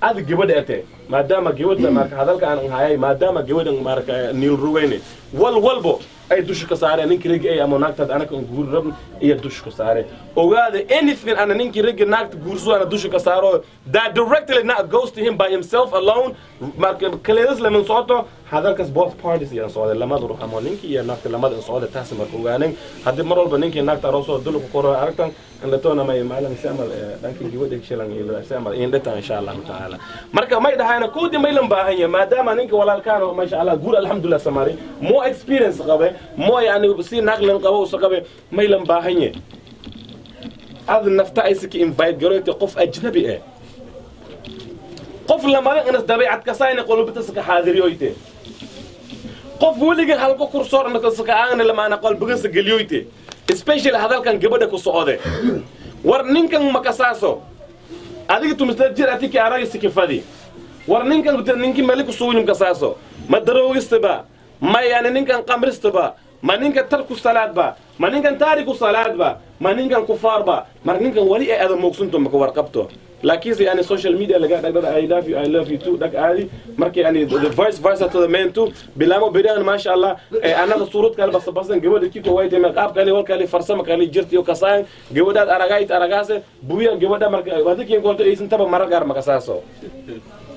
هذا جبد أتى ما دام جبد مركز هذا كان هاي ما دام جبد مركز نيل رويني والولبو أي دوش كسارة نينك رج أي أما نكتة أنا كنقول رب أي دوش كسارة وهذا anything أنا نينك رج نكت جورسو أنا دوش كسارة that directly not goes to him by himself alone مركز كليرز لمن صوته هذا كاس both parties يعني صعود لما دروح أما نينك يا نكت لما در صعود تحسن مركز وعنين هذا مرة البنينك نكت راسه دلك كورة عرفتن أن تونا ما يمعلم سامر لكن جودك شلون إلى سامر إن ده إن شاء الله تعالى مركز ما يدها أنا كودي ما يلم باهنية ما دام نينك ولا كانوا ما شاء الله قول الحمد لله سماري مو experience قبل مو يعني بصير نقل قبل وسقبل ما يلم باهنية هذا النفط عايزك invite جريت قف أجنبي إيه قف لما أنا دبيعة كساين قلوب بتسك حاضريويته قف ولي حلقة كورسور أنا كسك أنا لما أنا قلب بقص جليويته especially هذا كان جبده كسعودة ورنين مكساسو هذيك تمثل أتيك أراي سكفادي ورنين كان نينك ملك سوين مكساسو ما دروغستبا ما يعني نين كان قمرستبا ما نين كان ترك الصلاة با ما نين كان تارك الصلاة با ما نين كان كفار با ما نين كان ولي هذا موكسنتم مكورقبته لكن يعني السوشيال ميديا اللي قاعد اقدر I love you I love you too داك عادي مركي يعني the vice versa to the man too بلامو بريان ما شاء الله انا صورت قال بس بس جود كيكو وايد ما قاب قال لي قال لي فرسم قال لي جرتي وكساين جود اراغايت اراغاسه بويا جود مركي هذيك يقول ايس انت مرغار مكساسو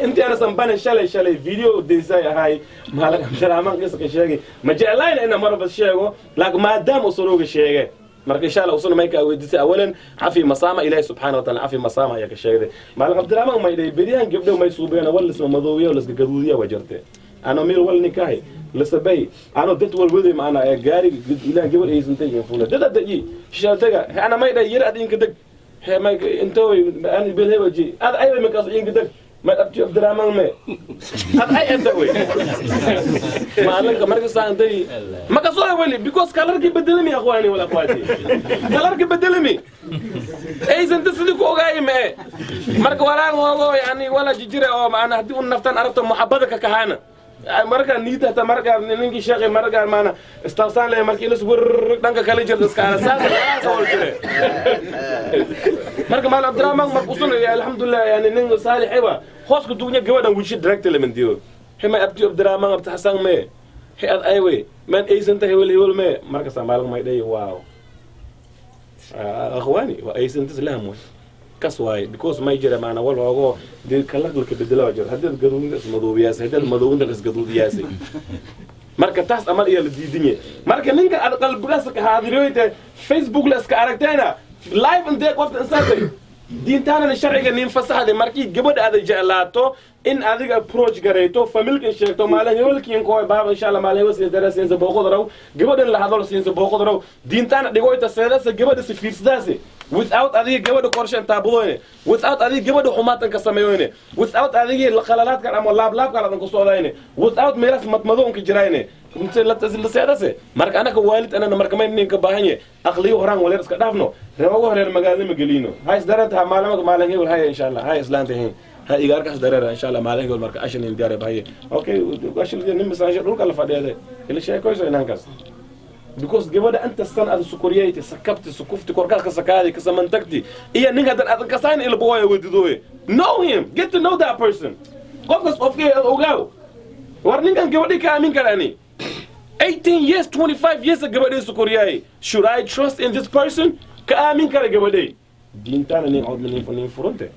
انت انا سنبان شالي شالي فيديو ديزاي هاي مالك سلامه قصه شيغي ما جعلين انا مره بس شيغو لكن ما دام وصلوك شيغي marka insha Allah usuna mayka weydiisay awalan cafi masaama ilaahay subhanahu wa ta'ala cafi masaama ayaa ka sheegay maalin Cabdiraxmaan ma ilay beriyan gabdho may suubeen wal isma madoowiya wal iska gaduudiya wajartay ana meel wal nikahi la sabay ana dad wal wadi maana ee gaari ilaa gabar ay santay in fuula dad dad shaaltaga ana may dhay yar adinka dag he may intoo aan bil hebaji ad ay ma kaas inka dag Ma abti Abdurrahman me ad ay anta wey maalinka marka saantay ma ka soo weli because kalarki bedelmi akhwani wala akhwati kalarki bedelmi aysan tasdi ku ogaay me marka walaan hoogo yani wala jijire oo maana hadii un naftan arabto muhabbada ka kahana marka niida ta marka ninkii sheekay marka maana istaasaan leh markii la soo dhanka kale jirta iska saas wal jire marka maal Abdurrahman marka usun alxamdulillah yani nin saalix aywa hoos ku duunya gabadhan wishi direct le mandiyo hima abti Abdurrahman abti Hasan me hay ad aywe man aysan ta hebel hebel me marka Soomaaliga may dhay wow akhwani wa aysan taslam way kaswaay because may jira maana wal hoogo dil kala dulka bedelo jir hadii gaduudka ismadoobiyaas hadii madowna is gaduudiyaas marka taas amal iyo la diidinye marka ninka aad qalbigaas ka haadiriyoyte Facebook la iska aragtayna live and day qofta insaantay diintaana sharciga nin fasaxday markii gabadha aad jeclaato in adiga approach gareyto familka sheegto maalin hebelkiin kooy baab insha Allah maalin hebel sidara siinsa booqod raw gabadhan la hadal siinsa booqod raw diintaana dhigoyta seedasa gabadha si fiirsadaasi without adiga gabadha qorshe taabudoyne without adiga gabadha xumaatan ka sameeyoyne without adiga qalalaadka ama laablaabka adan ku socdayne without meelas madmadoonka jirayne la seedase marka anaka waalid anana marka ma ninka baahanye aqliyo horaan waleer iska dhaafno reewago reer magaalada ma gelino hay isdarata maalin maalin hebel hay insha Allah hay islaanta hay hay igaarkaas dareera insha Allah maalin hebel marka ashan in diyaar bahaye okay ashan nin masaaje dhulka la fadhiyade ila sheekoyso inankaas because gabadha anta san aad sukuriyayta sakabti sukufti korkaas ka sakaadi ka samantagti iyo ninka dan aad ka sayn ila booyo wadidooye know him, get to know that person qofkas qofkii ogaaw war ninkan gabadhi ka aamin karani 18 years 25 years gabadhi sukuriyay should I trust in this person ka aamin kara gabadhi diintana nin cod nin furunte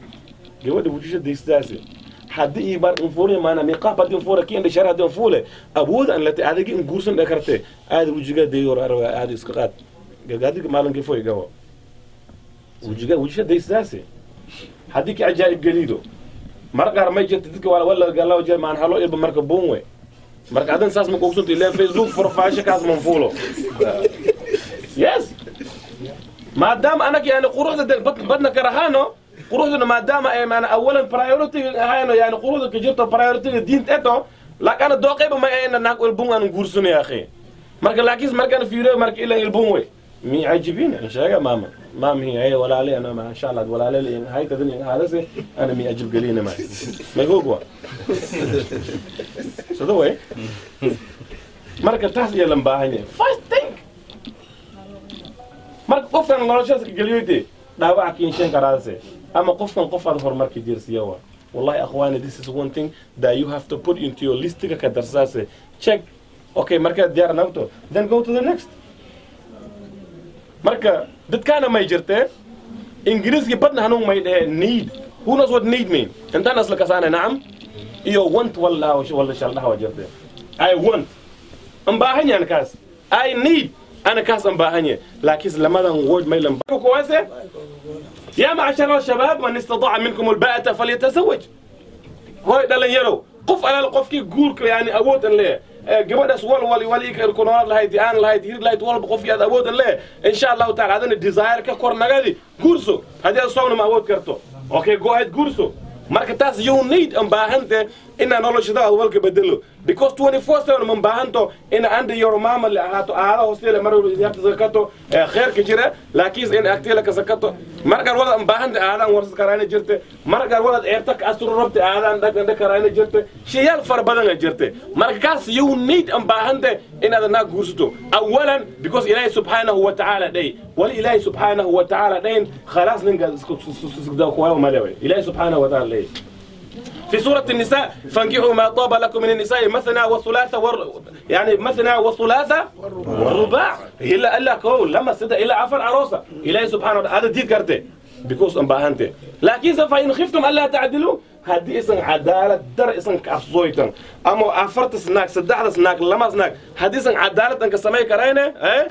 gabadha wujisha deystaasi haddii ii bar infuure maana niqaab haddii infuure kii indha shar haddii infuule awood aan lati adigi in guursan dhakarte aad wujiga deeyor arwa aad iska qaad gagaadiga maalinkii foy gawo wujiga wujisha deystaasi haddii ka ajaa'ib gelido mar qaar may jirta dadka wala galaw jeer maan halo ilba marka buun we marka adan saas ma kuugsanto ilaa Facebook profile kaas manfuulo yes maadaama anaka yani quruxda badna karahaano quruxduna maadaama ay maana awalan priority ahayno yani quruxda ka jirto priority diinta eto laakiin ana dooqayba ma ayna naag ilbun aan guursano ya akhi marka laakiin markaan fiiriyo marka ilaa ilbun way mi cajibiin aan sheega maama maam hi ay walaalay ana ma insha Allah walaalay in hay tadan in hadase ana mi ajib galina ma ma huwa so the way marka taas iyo lan baahan first think marka qofkan noloshaas ka geliyoyte dhaawac kiin karaase ama qofkan qof aad horumarka jeersiya waa wallahi akhwaani this is one thing that you have to put into your list ka darsaase check okay marka diyaar nagto then go to the next marka dadkaana may jirtee ingiriiski badna hanuun may dheheen need who knows what need mean intaan asla kasaana nacam iyo want walla walla shaldhaha waa jirtee I want an baahan yahan kaas I need أنا كاس أم لكن لما word ما يلم كويسة يا معشر الشباب من استطاع منكم الباءة فليتزوج هاي دلن يرو قف على القف كي جورك يعني أود ليه gabadhaas wal wal wal ii ku nool lahayd aan lahayd hir lahayd walba qof yaad awood leh insha Allah ta'ala adan desire ka kor nagadi guurso hadii aad soomna ma awood karto okay go ahead guurso marka taas you need an baahante ina noloshada aad walka bedelo because 24/7 man baahanto ina and your mama la ahaato aada hoosteela mar walba zakato khayrka jira laakiin in agteela ka zakato marka wada an baahante aadan warsa karaana jirte marka wada eerta ka astur rabta aadan dhaqan karaana jirte shayal far badan jirte marka kaas you need an baahante ina adna guursato awalan because ilaahi subhanahu wa ta'ala day wal ilaahi subhanahu wa ta'ala dayn khalas ninka isku kuwa malawi ilaahi subhanahu wa ta'ala في سورة النساء فانكحوا ما طاب لكم من النساء مثنى وثلاثة يعني مثنى وثلاثة والرباع إلا ألا كول لما سد إلا عفر عروسة إلهي سبحانه وتعالى هذا ديد كرته بيكوس أم باهنته لكن فإن خفتم ألا تعدلوا هذه اسم عدالة در اسم كأفزويتن أما عفرت سناك سدحت سناك لما سناك هذه اسم عدالة أنك سمي كرينة إيه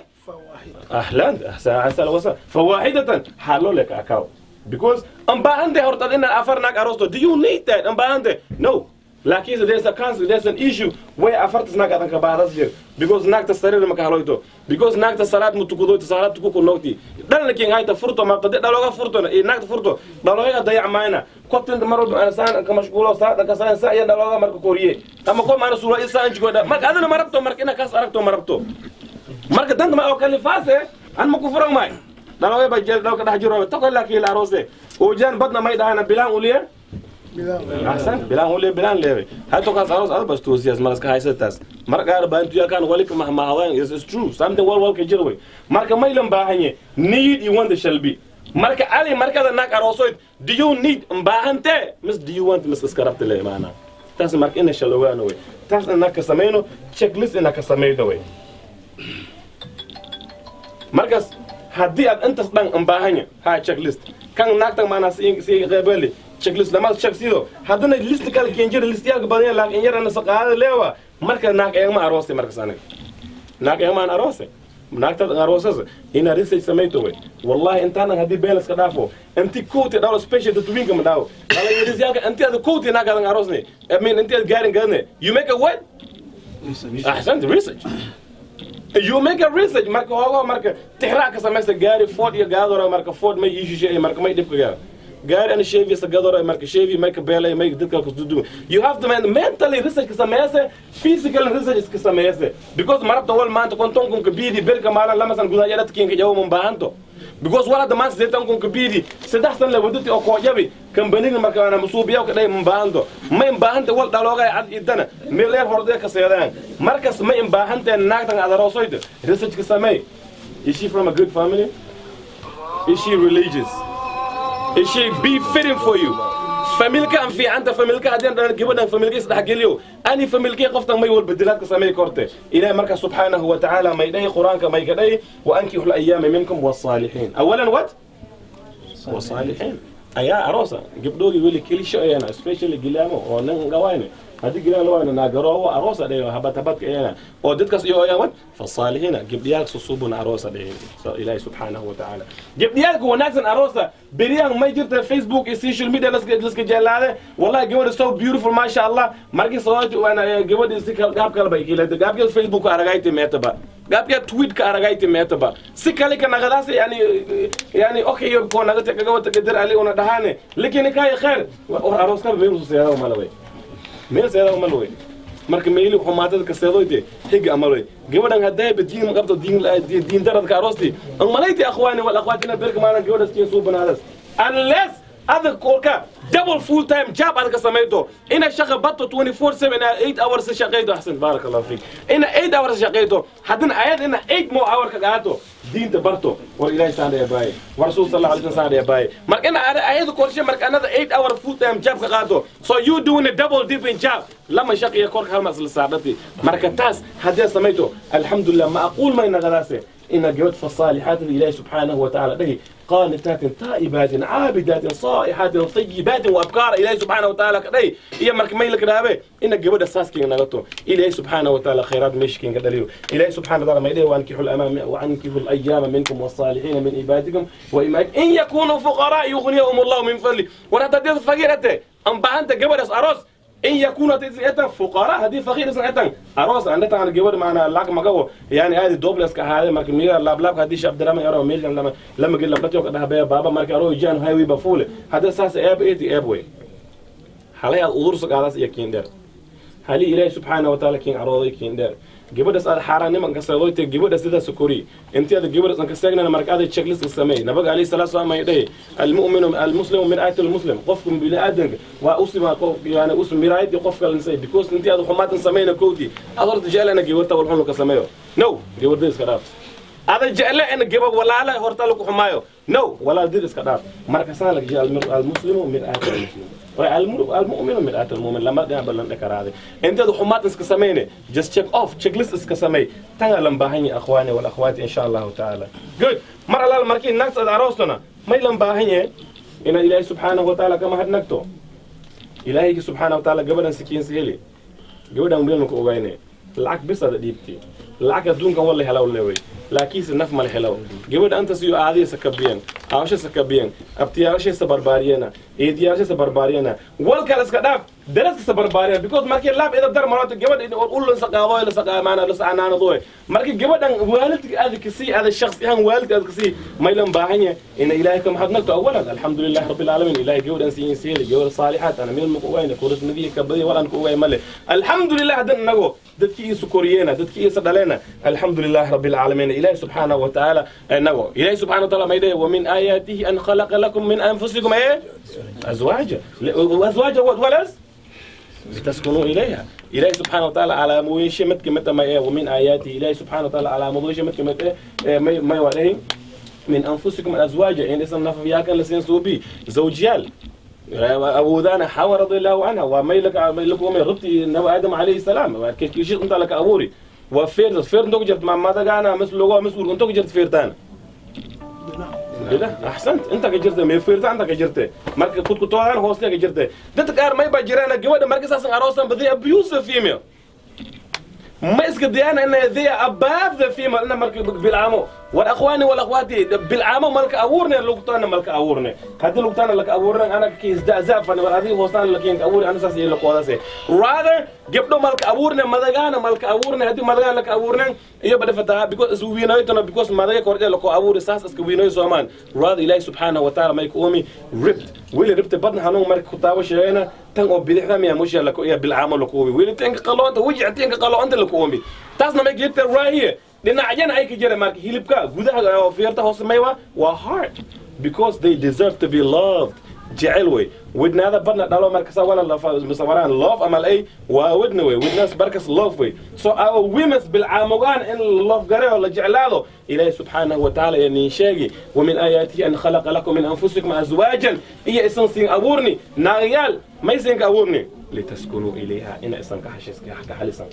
أهلا أحسن وسهلا فواحدة حلو لك أكاو because أم باهنده هرتد إن أفرناك أرسطو do you need that أم باهنده no Laakiinse there's a council, there's an issue where afartas naag adan ka baahdas jir, because naagta sariir ma ka haloyto, because naagta salaad mutukudoyto, salaad tukuku nogti dhalna kin hayta furto ma qadi dhaloga furto iyo naagta furto dhaloga dayac maayna kobtinta mar walba saan ka mashquulo saan ka saan saan iyo dhaloga marka koriye ama ko maana suura isaan jigo marka adana ma rabto marka ina kaas aragto ma rabto marka danta ma oo kalifaase an ma ku furan maay dhaloga ba jeel dhaloga dhex jiro to kala kiila aroose oo jaan badna may dhahana bilaan uliye أحسن بلان هو بلان ليه هاتو كاس عروس هذا بس توزيع مرس كهايستاس مرك أنا بنتو يا كان ولك مع هوان it's true something wal كجروي مرك ما يلم باهني need you want the shall be مرك علي مرك هذا ناك عروسويد do you need باهنته مس do you want مس اسكربت ليه معنا تاس مرك إن شلوه أنا وي تاس إنك سمينه check list إنك سمينه وي مركز هدي أنت صدق باهني هاي check list كان ناك تك معنا سي غبلي checklist lama check sido hadana list kale keenjir list yaag badan laakiin yar ana saqaada leewa marka naag eegma aroosay marka sanay naag eegma aan aroosay naagta aroosas ina research sameeyto way wallahi intaana hadii beel iska dhaafo inti kooti dhaw special dadwinka ma dhaw kala yariis yaag inti aad kooti naag aan aroosnay I mean inti aad gaarin gaadne you make a what ahsant research you make a research marka hogo marka tixraa ka samaysa gaari Ford iyo gaadora marka Ford ma iishishay marka may dhibka gaar gaari ana Chevy sagadora marka Chevy marka beelay may dadka ku dudu you have to mentally research ka sameeyse physical research ka sameeyse because marabta wal maanta konton kun ka biidi berka maalan lama san gudaha yaradkiin ka jawo mun baahanto because wala da maanta zeetan kun ka biidi saddex san la wadati oo koojabi kambaniga marka ana musuubiyo ka dhay mun baahanto ma in baahanta wal dhalooga cad idana meel leer hordee ka seedaan markas ma in baahanta naagtan aad aroosoydo research ka sameey. Is she from a good family? Is she religious? Is she be fitting for you? Familka aan fiicanta familka haddii aan dhalan gabadhan familka isdhexgeliyo ani familkii qoftan may walba dilaad ka sameey korte ilaahay marka subxaanahu wa tacaala may dhahi qur-aanka may ka dhahi wa ankihu layaama minkum wasaalixiin awalan what wasaalixiin ayaa aroosa gabdhoogii weli kelisho ayana especially gilaamo oo nin gawayne haddii gilaam la wayno naagaroowo aroosa dhayo habad habadka ayana oo dadkaas iyo ayaan what fasaalixiina gabdhiyaalka susuubuna aroosa dhayo ilaahay subxaanahu wa tacaala gabdhiyaalka wanaagsan aroosa beriyaan may jirta Facebook iyo social media laska jelaade wallahi gabadha so beautiful maasha allah markii sababta waana gabadha si kale gaab kale bay kiilada gaabkeed Facebook aragayta meetaba gaabkeed tweet ka aragayta meetaba si kale ka nagadaas yani okay yo ko nagata kaga gadir ali una dhahane laakiin kay khair aroos ka meel soo seedaa malaway meel seedaa malaway marka meeli xumaadada ka seedoyte xiga amalay gabadhan haday badiin qabto diin darad ka aroosti an malayti akhwaani wal akhwaatina berka maalan gabadha siin soo banaadas unless other korka double full time job aad ka sameeyto ina shaqo bato 24/7 8 hours shaqeydo ahsan barakallahu fiik ina 8 hours shaqeydo hadana ayad ina 8 more hour ka qaato diinta barto war ilaahay saanaya baay war rasuul sallallahu alayhi wasallam saanaya baay marka ina ayad korshe marka another 8 hour full time job ka qaato so you doing a double dip in job lama shaqiya korka hal masal saadati marka taas hadii sameeyto alxamdulillah ma aqul ma ina galaase إن جواد فالصالحات الإله سبحانه وتعالى به قانتات تائبات عابدات صائحات طيبات وأبكار إله سبحانه وتعالى كدي إيا مرك ميلك رابي إن جواد الساسكين نغطو إله سبحانه وتعالى خيرات مشكين كدليو إله سبحانه وتعالى ما إليه وأنكحوا الأمام وأنكحوا الأيام منكم والصالحين من عبادكم وإمائكم إن يكونوا فقراء يغنيهم الله من فضله ولا تدير فقيرته أم بأنت جواد أروس إن يكون تزيئة فقراء هذه فقير سنة أروس عندنا عن الجوار معنا لاك مجاو يعني هذه دوبلس كهذا مرك ميرا لاب لاب هذه شاب درام يرى ميل لما قل لما تيوك ده بابا مرك أروح جان هاي ويبفول هذا ساس أب إيه أب وين حاليا الأدرس قاعد يكين در حالي إلهي سبحانه وتعالى كين عراضي كين در جبر أسأل حرام ما كسرت جبر أسأل سكوري أنت هذا جبر أسأل كسرنا مرك هذا الشكل السماء نبغى عليه الصلاة والسلام ما يدعي المؤمن المسلم من آية المسلم قفكم بلا أدنك وأسلم قف يعني أسلم مراية قفك الإنسان because أنت هذا حمات سمينا كودي أدرت جعل أنا جبرته والحمد كسميه no جبر ديس كذا هذا جعل أنا جبر ولا لا هرتلك حمايو no ولا ديس كذا مرك سالك جعل المسلم من آية المسلم المؤمن مرآة المؤمن لما قابل لنا كراهة أنت هذا حمات إسك سمينه just check off checklist إسك سمي تعال باهني أخواني والأخوات إن شاء الله تعالى good مرة لا المركين نقص عروسنا ما يلم باهني إن إلهي سبحانه وتعالى كما هاد نكتو إلهي سبحانه وتعالى قبل سكين سهلي قبل أن نقول وينه العك بس هذا ديبتي العك دونك والله هلا ولا وي لكن النف مال هلا قبل أنت سيو عادي سكبيان عاوش سكبيان أبتياش سبربارينا إيدياش سبربارينا والكالس كداف daraska sabarbaariya because markii laab ida dar marota gabadha ul la saqaado la saqaamaana la sanaanado markii gabadhan waalidka aad ka sii aad shakhsi ahaan waalidka aad ka sii maylan baahan yahay in ilaahay ka mahadnaqto awalan alxamdulillahi rabbil alamin ilaahay gabadhan siin siiyay gabadh saalihaat ana meel ma ku wayna kuris nadiya ka badi walan ku way male alxamdulillah hadan nago dadkii isu koriyena dadkii isu dhaleena alxamdulillah rabbil alamin ilaahay subhanahu wa ta'ala nago ilaahay subhanahu wa ta'ala mayday wa min ayatihi an khalaqa lakum min anfusikum azwaja azwaja walas لتسكنوا إليها إلهي سبحانه وتعالى على مويشة متى ما إيه ومن آياته إلهي سبحانه وتعالى على مويشة متى ما يواليه من أنفسكم الأزواج يعني اسم نفياك لسين صوبي زوجيال أبو ذانا حواء رضي الله عنها وما لك وما ربطي نبي آدم عليه السلام كيف شيء أنت لك أبوري وفير فير أنت جرت مع ماذا أنا مثل لغة مسؤول أنت جرت فيرتان لا احسنت انت كجرت ما فيرت انت كجرت marka kudku toogan hoosna ka jirtay dadka qaar may ba jiraan gabadha marka saasan aroosan but they abuse the female ma iska diyana in they are above the female ina marka bilcaamo war akhwani wal akhwati bilcaamo malka abuurne lugtaana malka abuurne hadii lugtaana laka abuurne ana kiis dazaafan war adii hoostaan lakiin abuur ana saas iyo qoodase rather gabdho malka abuurne madagaana malka abuurne hadii madagaana laka abuurne iyo badafata because is wiinaytona because madaga kordhe lako abuur saas iska wiinayo Soomaan rather ilaahi subhanahu wa ta'ala may ku umi ripped wili ripped badna hanuun marka ku taawo sheegayna tan oo bidixda miya musha lako iyo bilcaamo lako umi wili tanka qaloonta wajictinka qaloonta lako umi taasna may jirta right here dhinacyana ay ka jiraan marka hilibka gudaha oo feerta hoose maywa waa heart because they deserve to be loved jecel way wadnaada badna dhalo marka saa wala la musawaraan love amal ay waa wadna way wadnaas barkas love way so our women's bilcaamogaan in love gareeyo la jeclaado ilaahi subxaanahu wa tacaala ee niin sheegi wa min aayaatihi an khalaqa lakum min anfusikum azwaajan iyo isan siin abuurni naagayaal maysan ka abuurni litaskunuu ilayha ina isan ka ka xalisan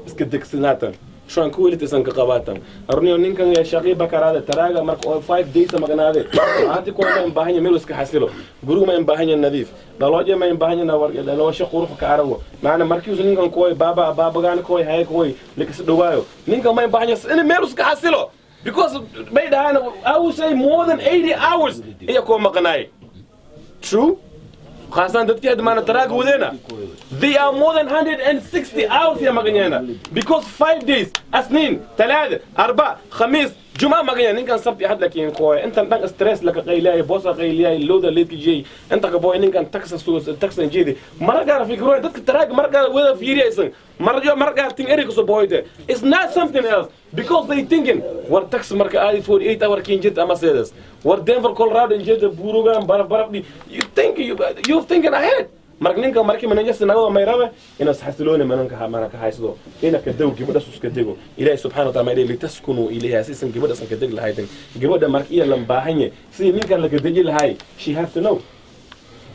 iska degsanaatan tranquility san ka qabatan arniyo ninkan ya shaqi bakaraada taraaga marka 5 days maganaade maanta ko ma baahan meel iska xasilo guriga ma baahan nadiif dalooje ma baahan war daloosha qurux ka arago maana markii uu ninkan kooy baba babagaan kooy hay kooy likas dhawaayo ninkan ma baahan in meel iska xasilo because bay dhahan I would say more than 80 hours iya ko maqnaay true خاصة dadkii hadda maana taraaga wadeena they are more than 160 hours ya maqanyana because 5 days asniin talaada arba khamiis juma maqanyana ninkan sabti ahad lakiin kooy intan dhan stress laka qaylay bosa qaylay looda leedka jeey inta ka boy ninkan taxas taxan jeedi marka fikiro dadka taraaga marka wada fiiriyaysan marjo marka tin eri ku soo boyde it's not something else because they thinking war tax marka aadi 48 hour kin jid ama seedas war Denver Colorado in jid burugan baraf baraf you think you thinking ahead marka ninka markii mananja sanago may rabe ina saxsiloona mananka mananka haysto ina ka daw gabadha suska dego ilaahay subhanahu wa ta'ala may litaskunu ilayha sisan gabadha san ka deg lahaydin gabadha markii ila baahan yahay si ninka la ka deji lahay she have to know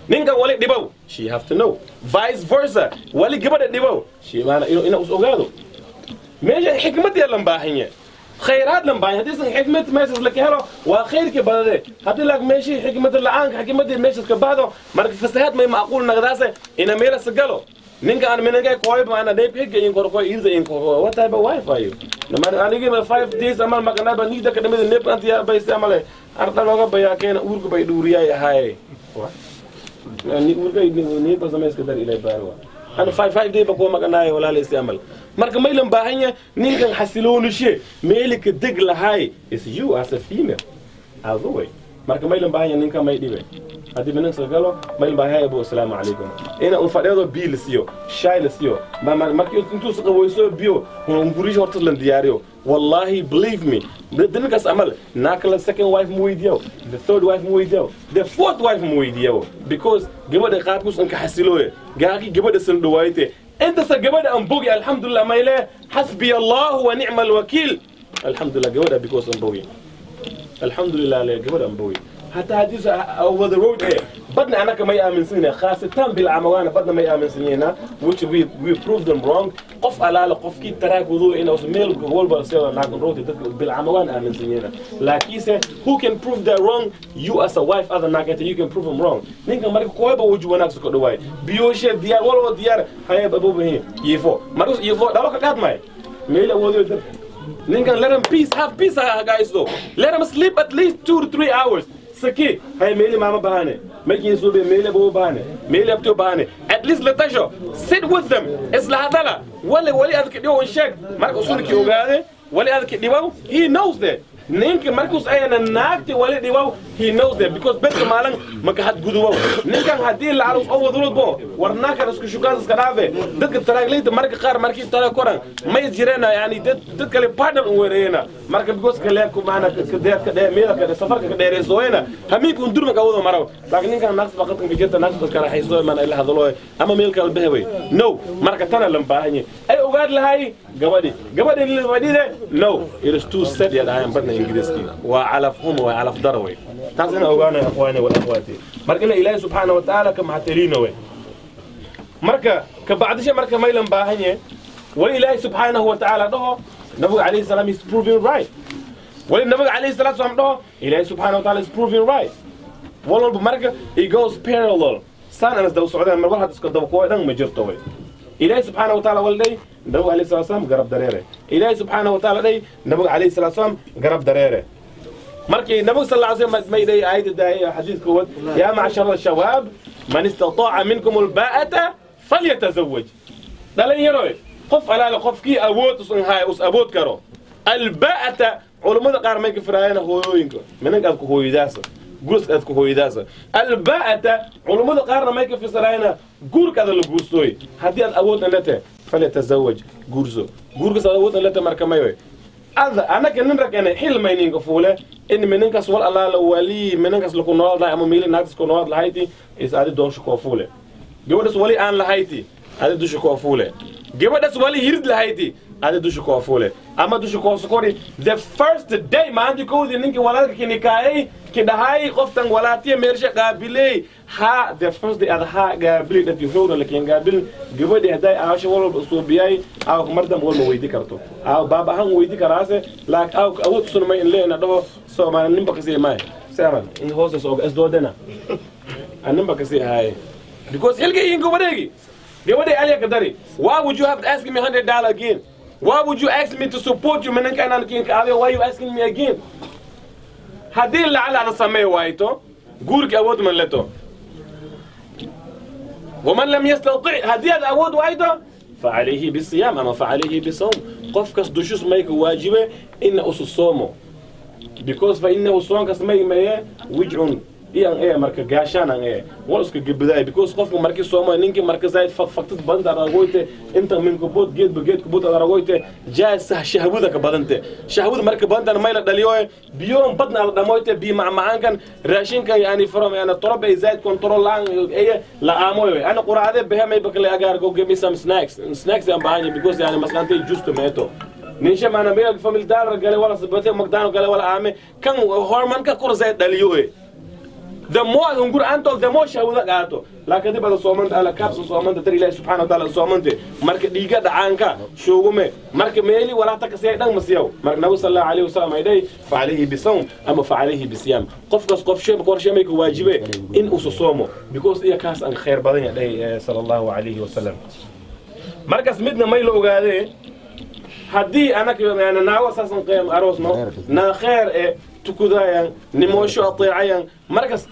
ninka wali dhibow she have to know vice versa wali gabadha dhibow she maana ina us ogaado meesha xikmad yaa lan baahan yahay khayraad lan baahan haddii san xikmad meeshaas la ka helo waa khayrkii badade haddii laag meeshii xikmad la'aanka xikmadii meeshaas ka baxdo marka fasahaad may macquul naqdaase ina meelas galo ninka aan minanka kooy maana dheeb in kor kooy irda in kor what type of wife are you namar anigi ma 5 days amal maqnaa ba nida ka dhamid neeb antiya bay isticmaale arda looga bayaa keena uurka bay dhuuriyay ahay ni uurka ni ba sameys ka dar ilay baarwa ana 5 day ba ko maqnaa walaal isticmaal marka may lan baahan yahay ninkan xasiloonashe meelika deg lahay is you as a female adoo marka may lan baahan yahay ninkan may dhibe haddii minan soo galo may lan baahan yahay abu assalaamu calaykum ina uu fadhiyo biil siyo shaay la siyo markii intuu soo qaboyso biyo hungurish horta lan diyaariyo wallahi believe me ninkaas amal naakala second wife mu weydiyo the third wife mu weydiyo the fourth wife mu weydiyo because gabadha qaabkus anka xasilooye gaaki gabadha san dhawaayte انت سجبد انبوغي الحمد لله ما إله حسبي الله ونعم الوكيل الحمد لله جبد because انبوغي الحمد لله لا جبد انبوغي حتى حديث over the road here بدنا انا كما يامن سنه خاصه بالعموانه بدنا ما يامن سنينا which we prove them wrong قف على قف كي تراك وضوء انه ميل walba sida naag road dadka bilcamawaan aamin sanayna laakiinse who can prove that wrong you as a wife other naagta you can prove them wrong ninka marka kooyba wuju wanaag soo dhawaay biyooshe diyaar walba diyaar hay babu bahin yifo marka yifo dhawa ka qaad may meel awood dad ninkan let them peace have peace guys though let them sleep at least 2 to 3 hours saki hay meeli mama bahane Making sube mele bo baane mele abto baane at least la tasho sit with them isla hadala wali wali adka dhiwo sheeg marka usulki ogaade wali adka dhiwo he knows that ninka markus ayana naagti wali dhiwo he knows that because bedka maalan maka had guduwo ninkan hadii la arus oo wadulad bo war naaka isku shukaan iska dhaafe dadka taraagleeyda marka qaar markii tara koran may jireen yani dad kale partner u weerayna marka because kale ku maana ka deed ka dheer meela ka safarka ka dheereysooyna hamiinku undurma ka wado maraw laakiin ninkan naaqs baqadkan ka jirta naaqs dadka raaxayso man ila hadalo ama meel kale bahaway no marka tana lan baahan ay ogaad lahay gabadhi gabadhi la no it is too sad ya dhahan badna ingiriiski waa calaf hum waa calaf darway taasina ogaana ikhwaani wal akhwaati marka ilaahay subhanahu wa ta'ala kama hateliina way marka ka bacdisha marka maylan baahan yahay wal ilaahay subhanahu wa ta'ala dhaho nabiga alayhi salam is proving right wal nabiga alayhi salatu wasalam dhaho ilaahay subhanahu wa ta'ala is proving right wal marka it goes parallel saan anas daw socdaan mar war had isku daba kuwa dhan ma jirto way ilaahay subhanahu wa ta'ala wal day nabiga alayhi salatu wasalam garab dareere ilaahay subhanahu wa ta'ala day nabiga alayhi salatu wasalam garab dareere markii nabiga sallallahu alayhi wasallam ma iday aayada daay xadiis koowad ya ma'shar al-shabaab man istata'a minkum al-ba'ata falyatazawwaj dalan yaroy qof alaala qofkii awood usan haay us awood karo al-ba'ata culimada qaar may ka firaayana hooyooyinka minanka aad ku hooyadaasa guurka aad ku hooyadaasa al-ba'ata culimada qaarna may ka fasirayna guurka aad la guursooy hadii aad awood lata falyatazawwaj guurso guurka aad awood lata marka may way هذا أنا كنن رك أنا حل ما ينين كفولة إن منك سوال الله لو ولي منك سلك نواد لا أما ميل ناقص كنواد لهايتي إذا هذا دوش كفولة جوا سوالي أنا لهايتي هذا دوش كفولة جوا سوالي يرد لهايتي هذا دوش كفولة أما دوش كفولة the first day ما عندي كود إنك ولا كنكاي كده هاي قفتن ولا تي مرشة قابلة ها the first day هذا ها قابلة ده يفعل لكن قابل جوا ده هداي عاش ولا صوبياي أو مردم ولا ويدي كرتو أو بابا هم ويدي كراسة لك أو أو تصنع ما إن لنا ده سو ما نبغى كسي ماي سامن إن هو سو أس دودنا أنا نبغى كسي هاي because هلقي ينكو بديجي جوا ده عليك كداري why would you have to ask me $100 again? Why would you ask me to support you? من كان أنا كين why you asking me again? هدي اللي على سماه وايتو جورك أود من لتو ومن لم يستطيع هدي هذا أود وايتو فعليه بالصيام أما فعليه بالصوم قف كس دوشوس مايك واجبة إن أسس صومه because فإنه صوم كس ماي ماي وجع إيه إيه مركز جاشان إيه والأسك جبداي because قف مركز صومه نينك مركز زايد فقط بند على رجويته أنت من كبوت جيت بجيت كبوت على رجويته جالس شهودك بدنته شهود مركز بند أنا مايل دليوه بيوم بدنا على دمويته بي مع معان كان راشين كان يعني فرم يعني التراب زايد كنترول عن إيه لا أموي أنا قرأت بها ما يبقى لي أجار go give me some snacks أنا بعاني because يعني مثلا أنت juice tomato نيشة معنا بيا فاميل دار قال ولا سبته مقدانه قال ولا عامي كان هرمون كقر زايد دليوه the more نقول أنت the more شهودك أنتو لكن تبى تصومنت على كابس صومنت تري الله سبحانه وتعالى صومنت مرك ديجا دعانك شو مرك ميلي ولا تكسي دم مسيو مرك نبي صلى الله عليه وسلم يدي فعليه بصوم أما فعليه بصيام قف قف قف شيء بقول شيء ما يكون واجبه إن أصومه because إيه كاس أن خير بدن يدي صلى الله عليه وسلم مركز مدنا ميلو قاله هدي أنا كمان يعني ناوي أساسا قيم أروسنا نا خير إيه تكودايان نموشو أطيعيان مركز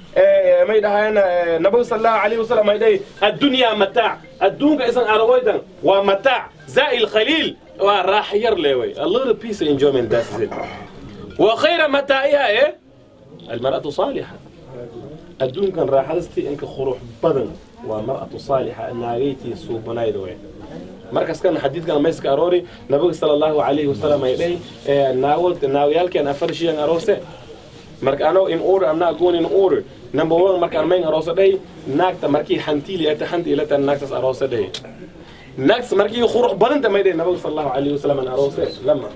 ما يدهانا نبي صلى الله عليه وسلم ما يدهي الدنيا متاع الدنيا إذن أرويدا ومتاع زائل قليل وراح يرلوي a little piece of enjoyment that's it وخير متاعها إيه المرأة صالحة الدنيا كان راح هستي إنك خروح بدن ومرأة صالحة ناريتي سوبنايدوي مركز كان حديث كان ماسك أروري نبي صلى الله عليه وسلم يدي ناولت ناويال كان أفرشي أن أروسه مرك أنا in order I'm not going in order number one مرك أنا مين أروسه دي ناكت مركي حنتيلي أتحنتي إلى تناكتس أروسه دي ناكت مركي خروج بدن ما يدي نبي صلى الله عليه وسلم أن أروسه لما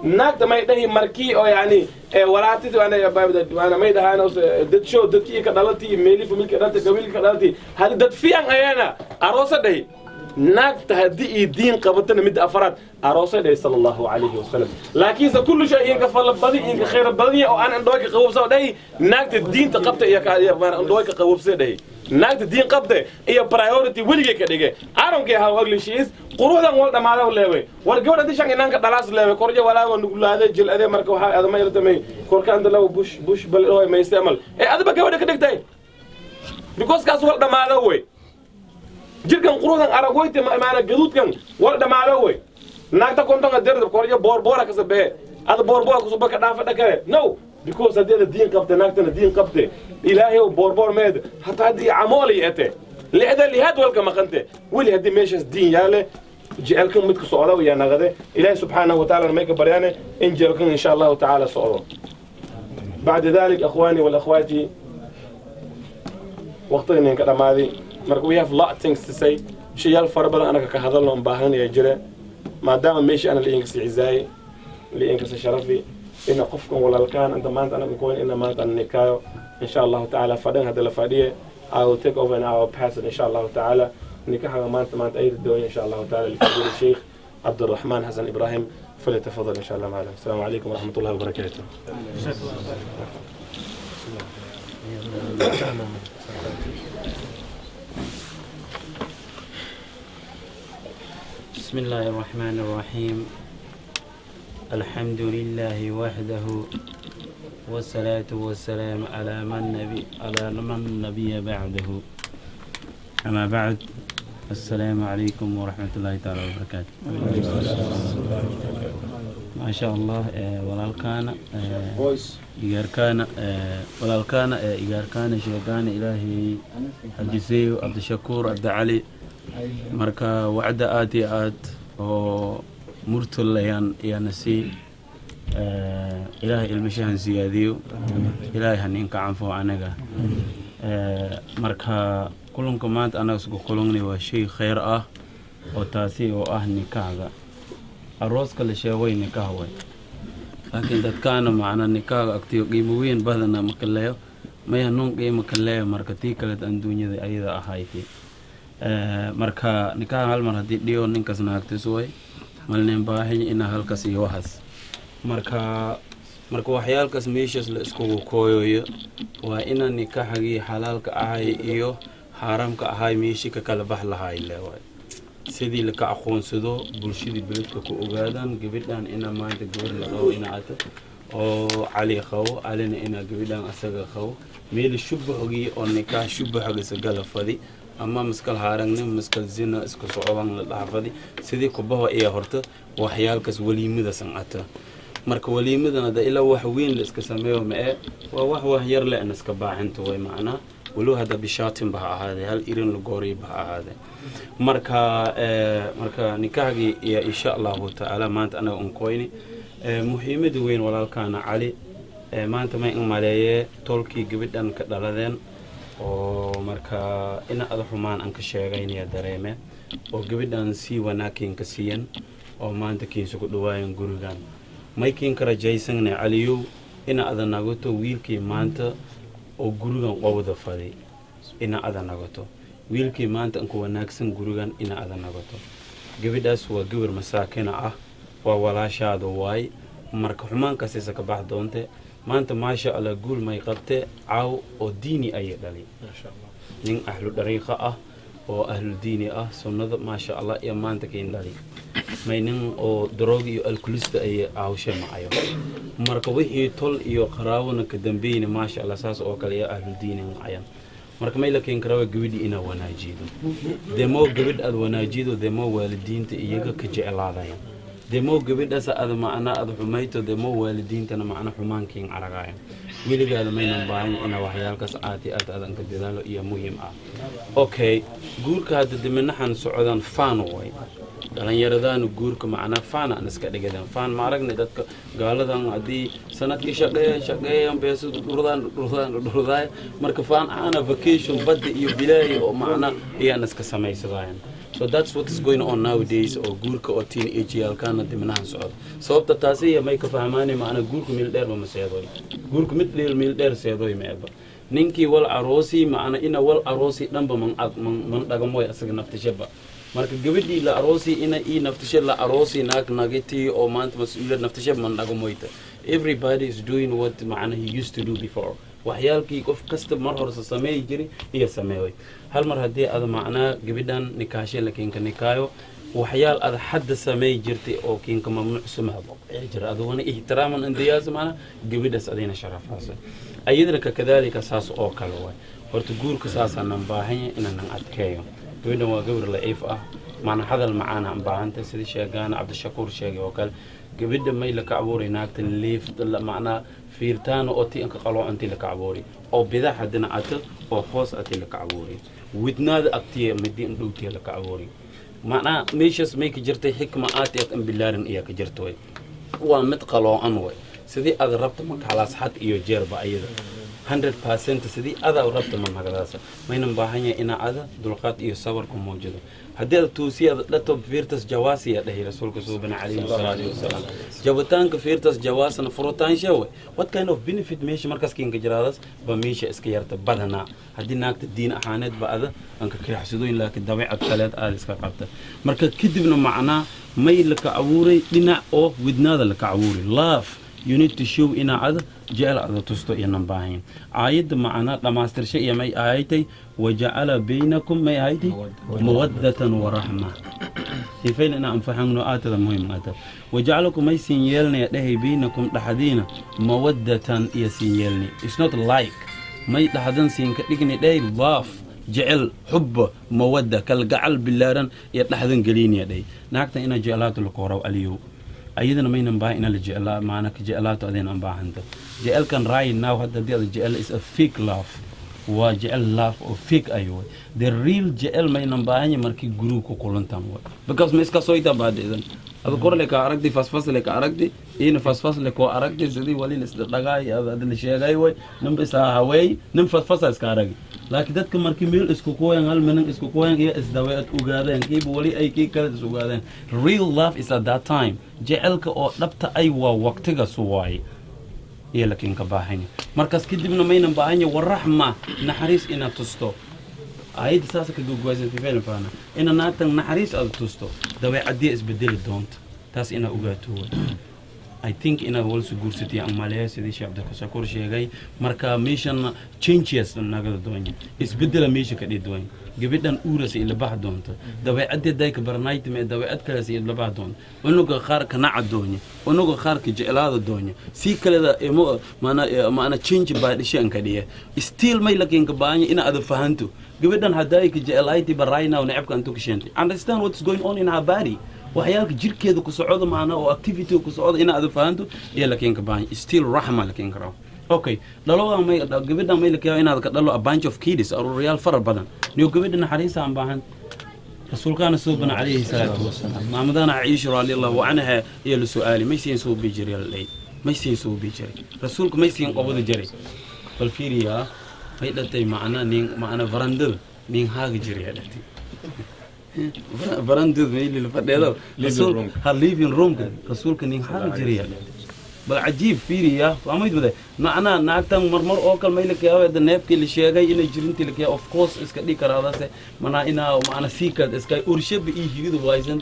ناكت ما يدي مركي أو يعني وراتي أنا يا باب أنا ما يدي أنا دت شو دت كي كدالتي ميلي فميل كدالتي قبيل كدالتي هذا دت في أن أنا أروسه دي ناقت هدي الدين قبلتنا مد أفراد أروسه صلى الله عليه وسلم لكن إذا كل شيء إنك فل بدي إنك خير بدي أو أنا عندك قوبسة ودي ناقت الدين تقبت إياك أنا عندك قوبسة دي ناقت الدين قبته هي priority ولي كده I don't care how ugly she is قروضا ولا ما له لهوي والجودة دي شان إنك دلاس لهوي كورجا ولا ونقول هذا جل هذا مركو هذا ما يلتمي كوركا عند له بوش بوش بل هو ما يستعمل إيه هذا بقى ولا كده ده Because kaas wal dhamaado wey. Jirkan quruxdan aragoyte maana gaduudkan wal dhamaado wey. Naagta kontonga derda koryo boorboora ka sabee ada boorboora kusuba ka dhaafa dhakale. No, because haddii ada diin qabte, naagtana diin qabte, ilaahay oo boorboor meed hataa haddii camoolay ete lixda lihaad walka maqante weli haddii meeshaas diin yaale jecelkan midka socda yaa naqade. Ilaahay subxaanahu watacaala may ka baryaane in jecelkan insha Allahu tacaala socdo. Bacda dalik, akhwaani walakhwaati, waqtiga ninka dhammaaday. Marka we have lot things to say, shayaal fara badan anaga ka hadalno un baahan ayaa jira, maadaama meesha ana liinkasi cizaayey, liinkasi sharafi ina qofkan walaalkaan inta maanta anaga koyn ina maanta ana nikaayo insha Allahu tacaala. Fadhan hadda la fadhiye, I will take over and I will pass it insha Allahu tacaala. Nikaxaga maanta ay ridooya insha Allahu tacaala lifadiila Sheikh Cabdiraxmaan Xasan Ibrahim. فليتفضل ان شاء الله معنا. السلام عليكم ورحمه الله وبركاته. بسم الله الرحمن الرحيم. الحمد لله وحده، والصلاة والسلام على من نبي بعده. أما بعد، السلام عليكم ورحمة الله تعالى وبركاته. ما شاء الله، walaalkaana igaarkaana, walaalkaana igaarkaana sheegaana, Ilaahay hajiseeyo, Cabdishakuur Cabdicali. Marka wacda aad iyo aad oo murtul ayaan ayaana sii. Ilaahay ilmashahan siyaadiyo, Ilaahay haninka canfo anaga. Marka kulanka maanta anaga isku kulannay waa shay khayr ah, oo taasi oo ah nikaaga. Arooska la sheegay nikaah way, laakiin dadkaana macna nikaaga agtiyo qiimo weyn badana ma kaleeyo, may hanuun qiimo kaleeyo. Marka tii kaleed adduunyada ayada ahayti. Marka nikaaha hal mar haddii dhiyo ninkaas naagtis way malnin baahin ina halkaas iyo waxaas. Marka waxyaalkaas meeshaas la iskugu kooyayo waa ina nikaxagii xalaalka ahay iyo xaaraamka ahay meeshii ka kala bax lahay leewaay, sidii laka aqoonsado, bulshadii beledka ku ogaadaan gabadhan ina maanta gabar la qabo ina ata oo Cali qabo, Calina ina gabadhan asaga qabo. Meel shubaxgii oo nikaax shubaxgiisa gala fadi ama maskal haaragni maskal zina isku socodaan la dhaafadi sidii kubaho iyo horta waxyaalkaas waliimada sancata. Marka waliimadana da ilaa wax weyn la iska sameeyo ma ee waa wax yar le in iska baaxinto way macnaa, walow hadda bishaatin ba ha ahaadee, hal irin la gooriy ba ha ahaadee. Marka nikaxgii iyo insha Allahu tacaala maanta anaga un koyni muhiimada weyn. Walaalkaana Cali maanta may in maleeyee tolkii gabadhan ka dhaladeen oo marka ina ada xumaan aan ka sheegaynaya dareeme oo gabadhan sii wanaagkiin ka siiyan oo maanta kiinsa ku dhawaayan gurigan. Maykiin ka rajaysanne, Caliyow, ina ada nagato wiilkii maanta oo gurigan qowda fadi, ina ada nagato wiilkii maanta anku wanaagsan gurigan, ina ada nagato. Gabadhaas waa gabar masaakina ah, waa walaashaada waay. Marka xumaankaasisa ka bax doonte. Maanta maasha Allah guul may qabte, caaw oo diini ayay dhalay, nin ahlu dariiqa ah oo ahlu diini ah, sunnada maasha Allah iyo maanta kain dhali may nin oo darooga iyo alkulista ayay aawshe macayo. Marka wixii tol iyo qaraabona ka dambeyna maasha Allah saas oo kale iyo ahlu diini macayan. Marka may la keen karaa gabadhi inaa wanaajido. Demoo gabadh aad wanaajido, demoo waalidiinta iyaga ka jeclaadayan. Demoo gabadhaas aad macnaa aad xumayto, demoo waalidiintana macna xumaankiin aragayan. Weligaada maynan baahan inaa waxyaalkaas aad iyo aad aadan ka dadaalo iyo muhiim ah. Okay, guurka hadda diminaxan socdaan faan way dhallinyaradaanu guurka macnaa faana aan iska dhigadaan. Faan ma aragnay dadka gaaladan haddii sanadkii shaqeeyan shaqeeyan beeso dhurdaan dhurdaan dhurdaay. Marka faan aana vacation badda iyo bilaaya oo macna ayaan iska samaysadaayan. So that's what is going on nowadays oo guurka oo teenage yaalkaana diminahan socda. Sababta taasi iyo may ka fahmaanay macna guurka meel dheer ma seedoy, guurka mid dheer meel dheer seedoy ma eba. Ninkii wal aroosi macna ina wal aroosi dhanba man dhagamoy asaga naftishaba. Marka gabadhii la aroosi ina ii naftishe la aroosi naag nagiti oo maanta mas-uuliyad naftishe man dhagamoyta. Everybody is doing what macna he used to do before. Waxyaalkii qof kasta mar horese sameeyi jiray iyo sameeyay. Hal mar haddii aad macnaa gabadhan nikaashe lakiinka nikaayo Waxyaal aad hadda samay jirtay oo kiinka mamnuuc sumahdo jira adiguna ixtiraaman indiyaas maana gabadhaas adina sharafaasa ayadana kadaalika saas oo kale waay. Horta guurka saasaanan baahanya inaanan adkeeyo. Gabadhan waa gabar laciif ah, maana hadal macaana aan baahantay, sidii sheegaana Cabdishakuur sheegay oo kale. Gabadha may laka abuuray naagta liif macnaa fiirtaana oo ti inka qaloo intii laka abuuray oo bidax haddana ata oo hoos ati laka abuuray widnaada agtiya midi in dhowtiya laka abuuray. Macnaa meeshaas may ka jirtay xikma aad aad in bilaaran ayaa ka jirta way. Waa mid qaloocan way, sidii aad rabta ma kalaas xad iyo jeerba ayada 100% sidii adaa rabta ma nagadaasa. Maynan baahan yahay inaa ada dulqaad iyo sabar ku muujado. Haddii aad tuusiya aad dhato fiirtas jawaasiya dhahay rasuulka suubana calayhi salaatu wasalaam, jabitaanka fiirtas jawaasna furutaansha way. What kind of benefit meesha markaas kinka jiraadaas ba meesha iska yarta badanaa haddii naagta diin ahaaneed ba ada aan ka kirixsadooyin, laakiin dabeecad kaleed aada iska qabta. Marka kadibna macnaa may laka abuuray dhinac oo widnaada laka abuuray. Love you need to show inaa ada jecel ada tusto iyonan baahayn. Aayadda macnaa dhammaystirsha iyo may aayatay wajacala baynakum may aayatay mawaddatan waraxma sifayl inaa anfaxangno aatada muhiim aata wajacalakum may siin yeelnaya dhahay baynakum dhaxdiina mawaddatan iyo siin yeelnay. It's not like may dhaxdan siin ka dhigni dhahay love jecel xubba mawadda kalgacal bilaaran iyo dhaxdan gelinaya dhahay naagta inaa jeclaato laka horaw aliyow ayadana maynan baahan inaa la jeclaa maana ka jeclaato adayna aan baahanta jecelkan right now. Hadda haddii ada jecel is a fake love, waa jecel love oo fake ay way. The real jecel maynan baahan yahay markii guriga ku kulantan way, because ma iska soyta baadidan ada korle ka aragti fasfasle ka aragti ina fasfasle ko aragti sidii wali la isla dhagaay ada la sheegay way ninba isa haway nin fasfasa iska aragi. Laakiin dadka markii meel isku kooyan hal minan isku kooyan iyo isdaweed ogaadeen kiiba wali ay kii kale is ogaadeen. Real love is at that time, jecelka oo dhabta ay waa waqtigaas waaye iyo laakiin ka baahanya. Markaas kadibna maynan baahanya waraxma naxariis inaad tusto. Aayadda saasa ka gogwaysantay fahna ina naagtan naxariis aad tusto dabeecadii isbedeli doonta taas inaa ogaato way. I think inaad walsu guursatay aan maleeya sidii Sheekh Cabdishakuur sheegay. Marka meeshan changes nagada doonya isbedela meesha ka dhii doonya gabadhan uurasa ila bax doonta dabeecadeed day ka barnaayta mee dabeecad kale si ila bax doonta unuga qaar ka naca doonya unuga qaar ka jeclaada doonya si kaleda imo maana change baa dhishan ka dhiya. Still may lakin ka baanya ina aad fahanto gabadhan hadday ka jeclaaytay ba right now nacabka intuu ka sheentay. Understand what's going on in her body, waxyaalka jirkeeda ku socdo maana oo activity ku socdo ina aad fahanto iyo lakin ka baahan still raxma lakin karo. Okay, dhaloga may gabadhan may lakin inaad ka dhalo a bunch of kids, aruuryaal fara badan niyo gabadha naxariis aan baahan. Rasuulkaana suubana calayhi salaatu wasalaam maamadana Caisha radiallahu canha iyo la su'aali may siin soo bijiray la may siin soo bijiray rasuulku may siin qabada jiray. Bal fiiriya may dhatay macna nin macna barandada nin haaga jiray dhatay barandada may lil fadheedo rasuul ha living room rasuulka nin haaga jiray. Bal cajiib fiiriya waa mid wada macnaa naagtan marmar oo kale may la kayaabo neefkii la sheegay inay jirintii la kayaabo of course iska dhigi karaadase mana inaa macna sii kale iska urshaba iyo higida waysan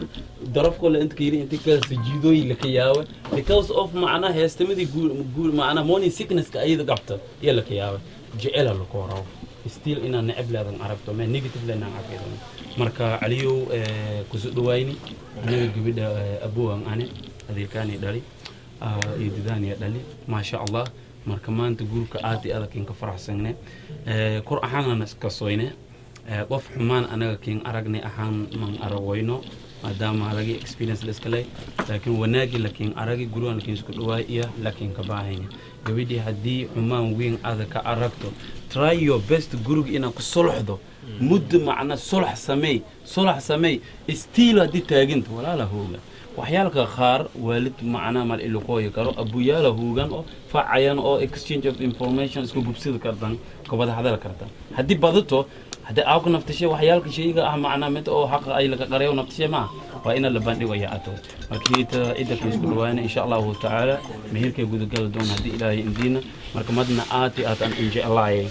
daraf kale inta kayiri inta kale sajiidooyin la kayaabo because of macna heestamadii guur guur macna morning sickness ka ayada qabta iyo la kayaabo jecela la koorao still inaa neceb leedan aragto ma negative leedan aragto. Marka Caliyow kusoo dhawayni anaga gabadha abuwan ane adeerkaani dhali iyo didaaniya dhali maasha Allah. Marka maanta guurka aad iyo aad kinka faraxsanne kor ahaanna iska soyne qof xumaan anaga kin aragnay ahaan man aragoyno maadaama laga experience la iska leh, laakiin wanaagi lakin aragi gurigan lakin isku dhawaay iyo lakin ka baahanya. Gabadhii haddii xumaan weyn aada ka aragto, try your best guriga inaad ku suluxdo muddo macna sulax sameey sulax sameey. Still haddii taaginta walaala hooga waxyaalka qaar waalid macnaa mal ilaqooyi karo abuyaala hoogan oo facayan oo exchange of information isku gubsidi kartan ka wada hadal kartan haddii badato haddii aawka naftashe waxyaalka shayga ah macnaa mid oo xaqa ay laga qarayo naftashe ma waa ina la bandhigo ya ato. Markii ta idda isku dhawaana insha Allahu tacaala meherkay gudagal doon haddii Ilaahay indiina. Marka madna aad iyo aad aan injeclaayay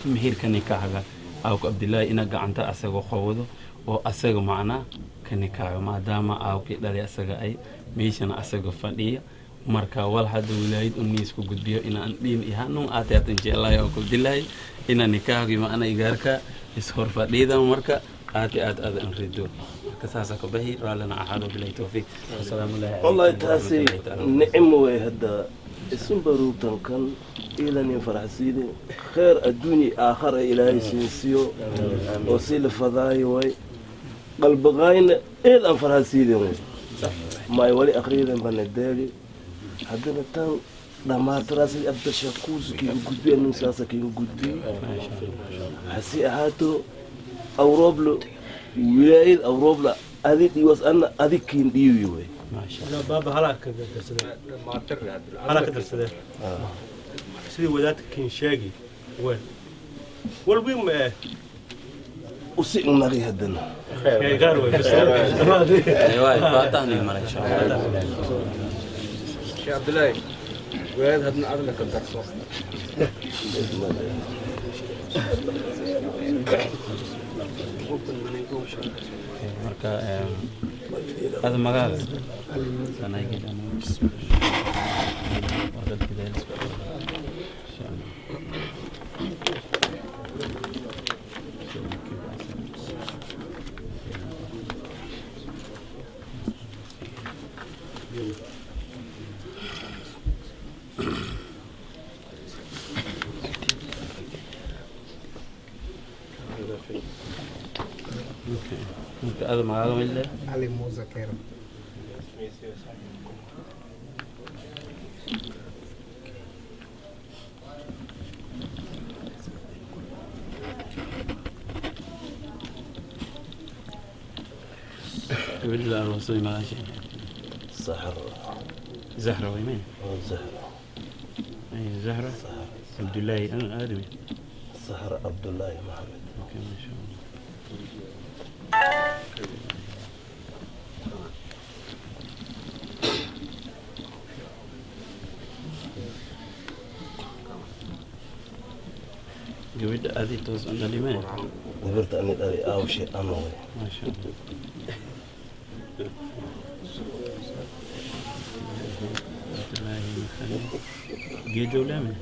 meherka nikaaga aawka Cabdillaahi ina gacanta asaga qowdo oo asaga macnaa ka nikaago maadaama aawkii dhalay asaga ay meeshana asaga fadhiya. Marka wal hadda wilaayad un isku gudbiyo inaan dhiin iyo hanun aad aad jeclaay oo Cabdillaahi ina nikaagi macna igaarka is hor fadhiida. Marka aad iyo aad aad an rido. Marka saasa ka bahi raallina ahaado bilahi tawfiiq wasalaamu alayhi. Wallahi taasi nicmo way hadda isun baruugtan kan iilanin faraxsiine kheer adduunya aakhara ilaahay siinsiyo oo sii la fadaayo way qalbaqaayna eel aan farxasiiden way may wali akhriyadan bana deegi haddana tan dhammaatiraasi abdashakuus kiiga gudbiya nin saasa kiiga gudbiyo hase ahaato awrooblo wilaayad awroobla adig dhiwas anna adig kiin dhiibi way. Baaba halaa ka darsadeen halaa ka darsadeen sidii wadaadka kiin sheegi weyn walwiin ma eh usi naqi haddana gaar wey bas. Waay faatahni mara insha Allah. Sheekh Cabdullaahi wadaad hadna adna ka darso. Marka هذا magaala هذا magaala wille Ali Musa Kero. Gabadha aroosay magaasha Zahra. Zahra way meen Zahra ay Zahra Abdullahi ana aadami Zahra Abdullahi Mohamed. Okay ma sha Allah. Gabadha adi toos aan dhalimeen gabarta ani dhali aawshe ana way ma sha Allah. Abdullahi Maxamed geedow laame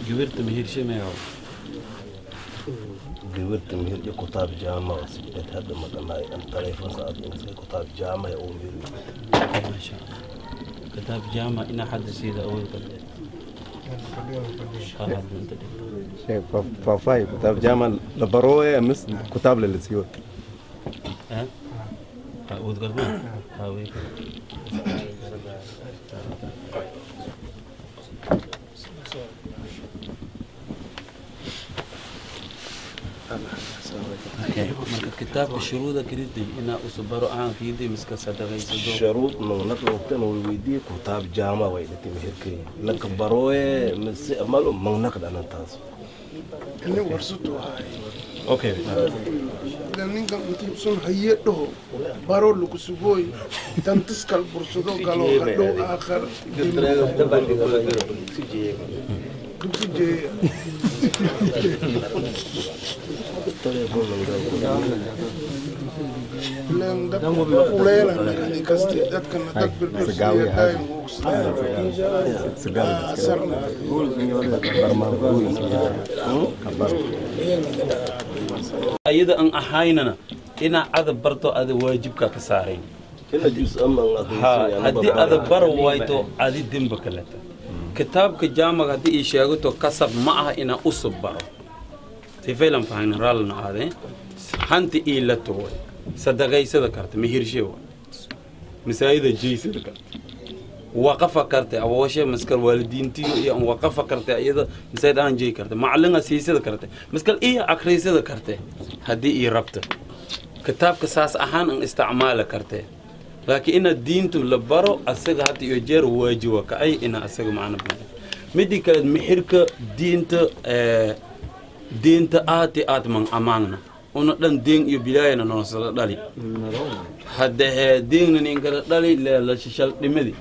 gabarta mehirshe meeyo gabarta mehir iyo kutaab jaamac sideed hadda ma dhamaay an taleefon saad in kutaab jaamac oo mehir ma sha Allah. Kitaab jaamac ina hadda sida awood qalde شيخ فافاي كتاب جامع لبروه مس كتاب للسيو ها awood qalde ha way marka kitaabka shuruuda kiridi inaa usubaro aan kiidi miska sadaqaysado shuruud magnaqtan way weydiiyey kutaab jaamac way dhati meherkay laka barooye mise malo magnaqd anan taas Ini warsuto hay. Okay. Ninkan intii sun haye dhaho baro lagu sugooy tantiskal bursado galo hadhow aakhar dugsi jeeya. Ileen dad kuleela nagani kaste dadkana dad birbirsiya daa'im sarna. Ayada aan ahaynana inaa adab barto ada waajibka ka saarayn ina jus ama haddii ada baro wayto adi demba kaleta kitaabka jaamac haddii ii sheegato kasab ma aha inaa usub baro sifaylan fahayna raallina ahaadee hanti ii la tuway sadaqaysada karta mehirshe way masaajida jeysada karta waqafa karta awooshe maskal waalidiintiyo iyo waqafa karta iyada masaajid aan jeey karta macallinga siisada karta maskal iyo akhriisada karta haddii ii rabta kitaabka saas ahaan aan isticmaala karta laakiin ina diintu la baro asaga hadda iyo jeer waajiba ka ay ina asaga macna baro midi kale mixirka diinta diinta aad iyo aad man amaanna una dhan diin iyo bilaayana noosala dhali hadda diinna ninkala dhali la shishal dhimadi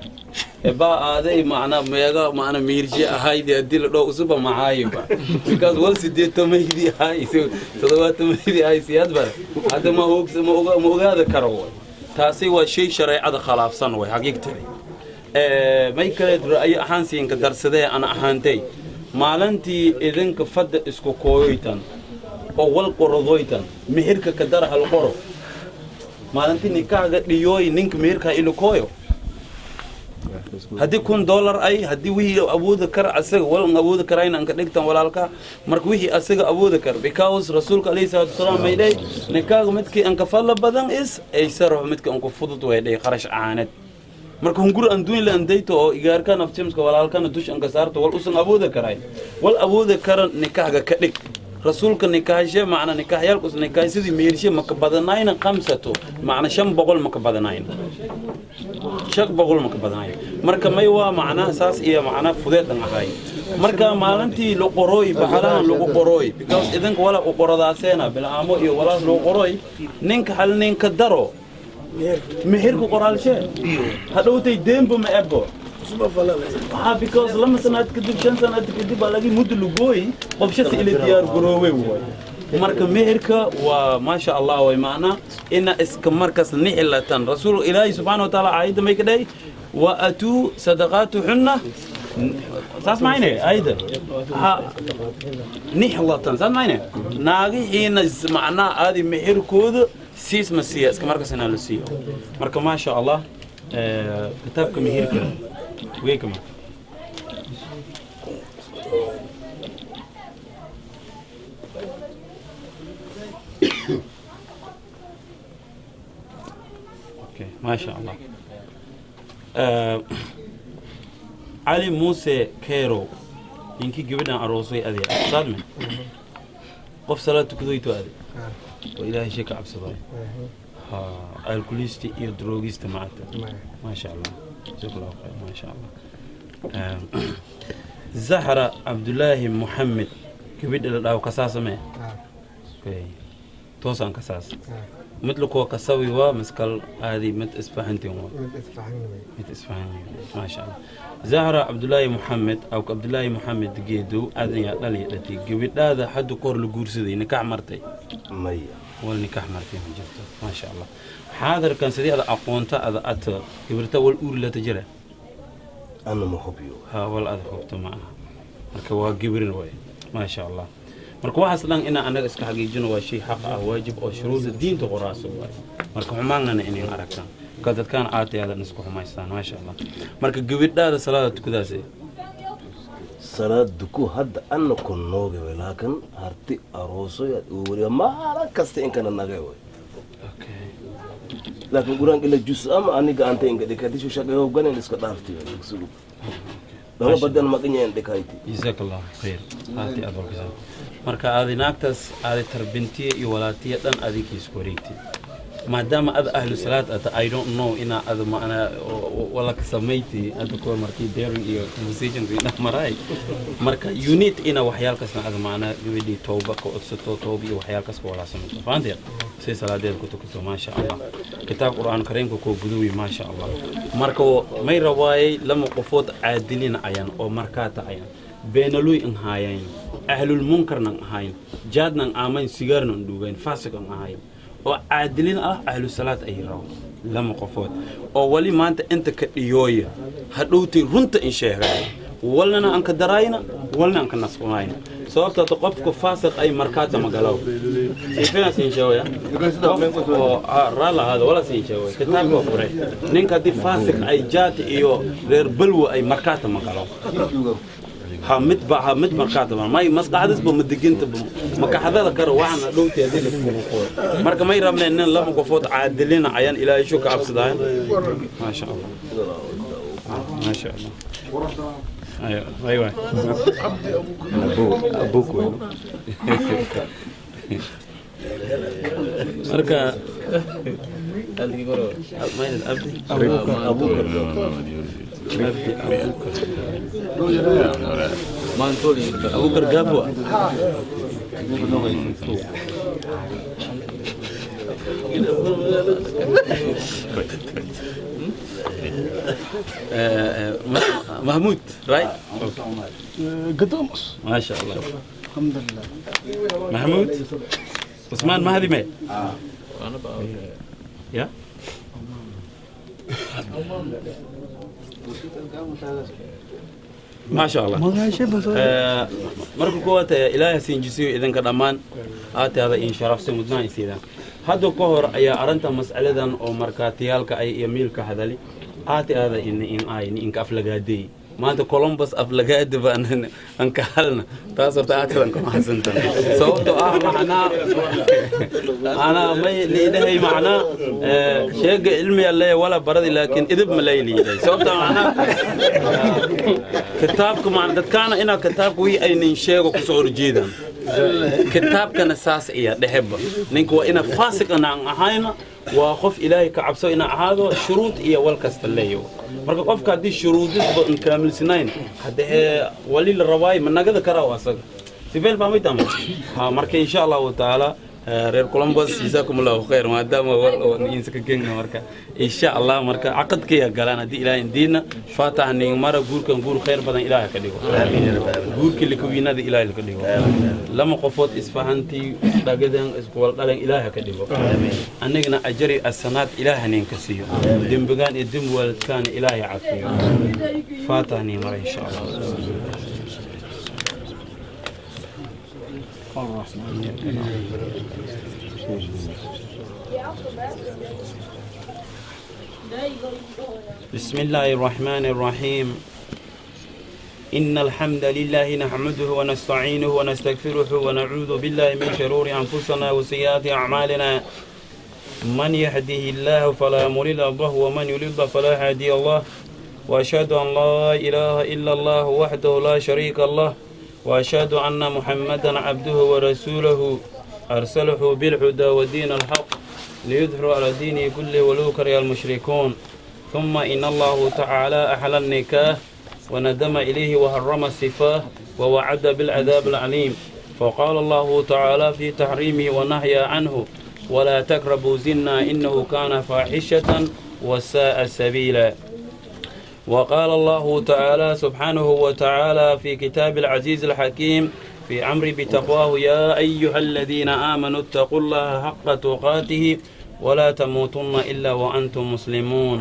baa aaday macna meega macna miirshi ahayd haddii la dhoo usuba maxaayiba because wal 80 ahay 70 ahay siyaad bare hadda ma og ma ogaada karo way. Taasi waa shay shareecada khilaafsan way xaqiiqtay. May kale ra'yi ahaan siinka darsadee ana ahaantay maalintii idinka fadda isku kooyoytan oo wal qorodoytan mihirka ka dara hal qoro maalintii nikaaga dhiyooy ninka mihirka ilu kooyo haddii $1000 ay haddii wixii awoodi kara asaga wal awoodi karayna anka dhigtan walaalka marka wixii asaga awoodi kar because rasuulka alayhi salaatu wasalaam may dhay nikaaga midkii anka fadla badan is ay sarax midkii anka fudud way dhay kharash caanad marka hungur aan duun la andayto oo igaarka naftimska walaalkana dush anka saarto wal usan awoodi karay wal awoodi kara nikaaga ka dhig rasuulka nikaahshe macna nikaahyaalkus nikaah sidii meershe maka badanayna 500 macna 500 maka badanayna 500 maka badanayna marka may waa macna saas iyo macna fudeed aan ahay marka maalintii la qorooy baxalahan lagu qorooy because idinka wala u qorodaaseena bil'aamo iyo walaas lagu qorooy ninka hal ninka daro mehirku qoraalshe hadhowtay deembo ma ebo because lama sanad kadib 5 sanad kadib lagi muddo lugooy qofshasi ila diyaar garooway way marka meherka waa ma sha Allah way macna ina iska markas nixilatan rasuul ilaahi subhanahu wa ta'ala aayada may kaday wa atu sadaqatuhunna saas maayne aayada ha nixilatan saas maayne naagihiina macna aadi meherkooda siis ma siiya iska markas ina la siiyo marka ma sha Allah kitaabka meherka ويكم اوكي ما شاء الله. علي موسى كيرو ينكي جبنا عروسي ادي صادمه قف صلاه كذويتو ادي والهي شيك عبسباي ها الكوليستي iyo drogista maanta ما شاء الله جزاك الله خير ما شاء الله. زهرة عبد الله محمد كبد لو كساس ما اوكي توسان كساس مثل كو كسوي وا مسكال هذه مت اسفهنتي مت اسفهنتي ما شاء الله. زهرة عبد الله محمد او عبد الله محمد جيدو ادن يا دلي دتي كبد هذا حد كور لغورسدي نكاح مرتي مية والنكاح مرتي ما جرت ما شاء الله. حاضر كان سدي هذا أقونتا هذا أت كبرت والأول لا تجرى أنا ما حبيو ها ولا أذ حبت معها مركوا جبرين وين ما شاء الله مركوا حصلنا إن أنا إسك حقي جنوا شيء حق واجب أو شروط الدين تقرأ سوا مركوا ما عندنا إني أركان كذا كان عاتي هذا نسكو ما يستان ما شاء الله. مركوا جبرت هذا صلاة كذا سي صلاة دكو هاد أنا كنوجي ولكن هرتي أروسو يا ما ركزت إن كان النجاوي أوكي لكن قران إلا جزء ما أني قانت إنك دكتي شو شكله وقنا نسكت عرفتي يقصلوا لما بدنا ما كنا عندك هايتي جزاك الله خير هاتي أبو كذا مركا هذه ناقص هذه تربنتي يولاتي أن هذه كيسكوريتي ما دام أذ أهل صلاة أت I don't know إن أذ ما أنا ولا كسميتي أذكر مركي ديرن إيو conversation في مراي مركا يونيت إن وحيال كسنا أذ ما أنا يودي توبة كأستو توبي وحيال كس ولا سمعت فهمت سي صلاة دير كتب ما شاء الله كتاب قرآن كريم كو بدوي ما شاء الله مركو ما يرواي لما قفوت عادلين عيان أو مركات عيان بينلوي إن هاين أهل المنكر نن هاين جاد نن آمين سيجار نن دوغين فاسق نن هاين وعادلين أهل الصلاة أي راو لما قفوت أو ولي ما أنت كيوي هدوتي رنت إن شاء ولنا أنك دراينا ولنا أنك نصقنا صارت تقفك فاسق أي مركات ما قالوا سيفنا سينشوي رالا هذا ولا سينشوي كتاب وفري نينك دي فاسق أي جات إيو غير بلو أي مركات ما قالوا حمد بقى حمد مركات ما هي مسقى حدث بمدقنت ما كحذا ذكر وعنا لوتي هذه مركا ما يرمنا إن الله مقفوت عادلين عيان إلى شو كعب صداين ما شاء الله ما شاء الله أيوة أيوة أبوك وين مركا أبوك أبوك أبوك محمود رايت؟ قدامس ما شاء الله الحمد لله. محمود عثمان ما هذه مي؟ يا ما شاء الله. Marka koowaad Ilaahay siinjisiyo idinka dhammaan aad hada in sharafsi mudnaan isiidaan. Hadda ka hor ayaa arrinta mas'aladan oo markaatiyaalka ay iyo miilka hadali aad hada in ay inka aflagaaday maanta Columbus aflagaada baan an ka halna taas horta aad hadan kuma hasantan sababtoo ah macnaa ana may leedahay macnaa sheega cilmi alle wala baradi laakiin idib ma leeyahay sababtoo macnaa kitaabka macna dadkaana inaa kitaabka wixii aynin sheego ku soo horjeedaan kitaabkana saas iya dhexeba ninka waa ina faasiq aan ahayna waa qof Ilaahay ka cabso ina ahaado shuruud iyo wal kasta leeyahay marka qofka hadii shuruudisba in kaamilsanayn hadee wali la rawaay ma nagada karaa asaga sibeel baa midam ha marka insha Allah taala reer Columbus jazakumullahu khayr maadaama insa ka gengna marka insha Allah marka aqadkiya galaan hadii Ilaahay indiina faatax nin mara guurkan guur khayr badan Ilaahay ka dhigo guurkii likuwiinada Ilaahay ka dhigo lama qofood isfahanti isdhagadan isku wal dhalan Ilaahay ka dhigo anigana ajri asanaad Ilaahay nin ka siiyo dembigaan iyo dembi waalidkaan Ilaahay cafiyo faatax nin mara insha Allah. بسم الله الرحمن الرحيم. إن الحمد لله نحمده ونستعينه ونستغفره ونعوذ بالله من شرور أنفسنا وسيئات أعمالنا. من يهده الله فلا مضل له ومن يضلل فلا هادي له. وأشهد أن لا إله إلا الله وحده لا شريك له وأشهد أن محمدا عبده ورسوله أرسله بالهدى ودين الحق ليظهر على دينه كله ولو كره المشركون. ثم إن الله تعالى أحل النكاح وندم إليه وحرم السفاه ووعد بالعذاب العليم. فقال الله تعالى في تحريمه ونهي عنه ولا تقربوا زنا إنه كان فاحشة وساء سبيلا. وقال الله تعالى سبحانه وتعالى في كتاب العزيز الحكيم في أمر بتقواه يا أيها الذين آمنوا اتقوا الله حق تقاته ولا تموتن إلا وأنتم مسلمون.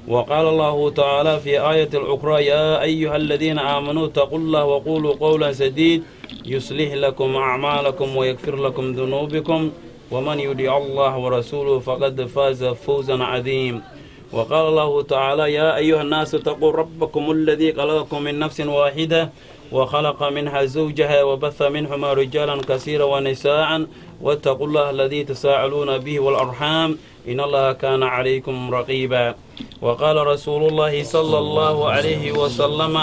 وقال الله تعالى في آية الأخرى يا أيها الذين آمنوا اتقوا الله وقولوا قولا سديد يصلح لكم أعمالكم ويغفر لكم ذنوبكم ومن يطع الله ورسوله فقد فاز فوزا عظيما. وقال الله تعالى يا أيها الناس اتقوا ربكم الذي خلقكم من نفس واحدة وخلق منها زوجها وبث منهما رجالا كثيرا ونساء واتقوا الله الذي تساءلون به والأرحام إن الله كان عليكم رقيبا. وقال رسول الله صلى الله عليه وسلم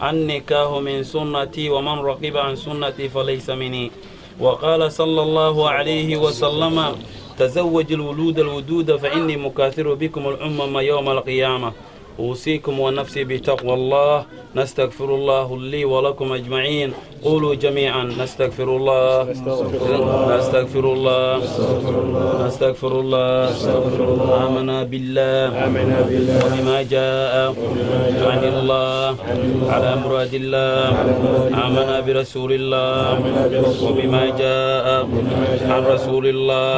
النكاح من سنتي ومن رقب عن سنتي فليس مني. وقال صلى الله عليه وسلم تزوج الولود الودود فإني مكاثر بكم الأمم يوم القيامة. أوصيكم ونفسي بتقوى الله. نستغفر الله لي ولكم أجمعين. قولوا جميعا نستغفر الله نستغفر الله نستغفر الله. آمنا بالله وبما جاء عن الله على مراد الله. آمنا برسول الله وبما جاء عن رسول الله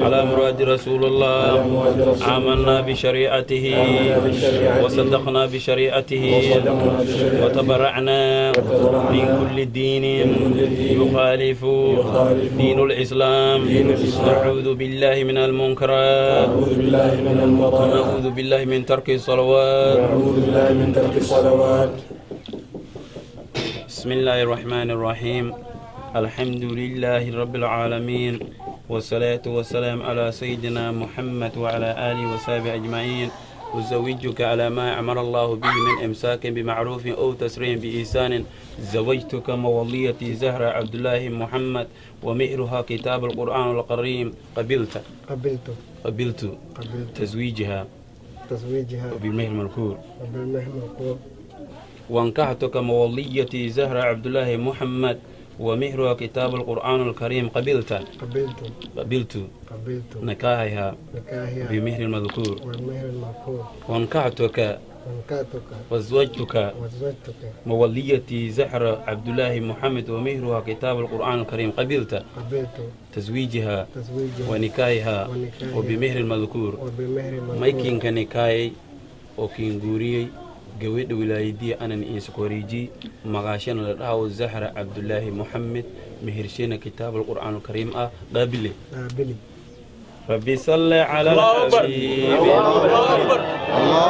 على مراد رسول الله. آمنا بشريعته وصدقنا بشريعته وتبرعنا من كل دين يخالف دين الإسلام. نعوذ بالله من المنكرات ونعوذ بالله من ترك الصلوات. بسم الله الرحمن الرحيم. الحمد لله رب العالمين والصلاة والسلام على سيدنا محمد وعلى آله وصحبه أجمعين. أزوجك على ما أمر الله به من إمساك بمعروف أو تسريح بإحسان. زوجتك موليتي زهرة عبد الله محمد ومهرها كتاب القرآن الكريم. قبلت قبلت قبلت تزويجها وبالمهر المذكور وانكحتك موليتي زهرة عبد الله محمد ومهرها كتاب القرآن الكريم. قبلت قبلت قبلت نكاحها بمهر المذكور وانكحتك وزوجتك موليتي زهرة عبد الله محمد ومهرها كتاب القرآن الكريم قبلت تزويجها ونكاحها وبمهر المذكور مايكين كنكاي وكين قويد ولايدي أنا إنسكوريجي مغاشنا لرأو زهرة عبد الله محمد مهرشينا كتاب القرآن الكريم قابلي ربي صل على الحبيب الله أكبر الله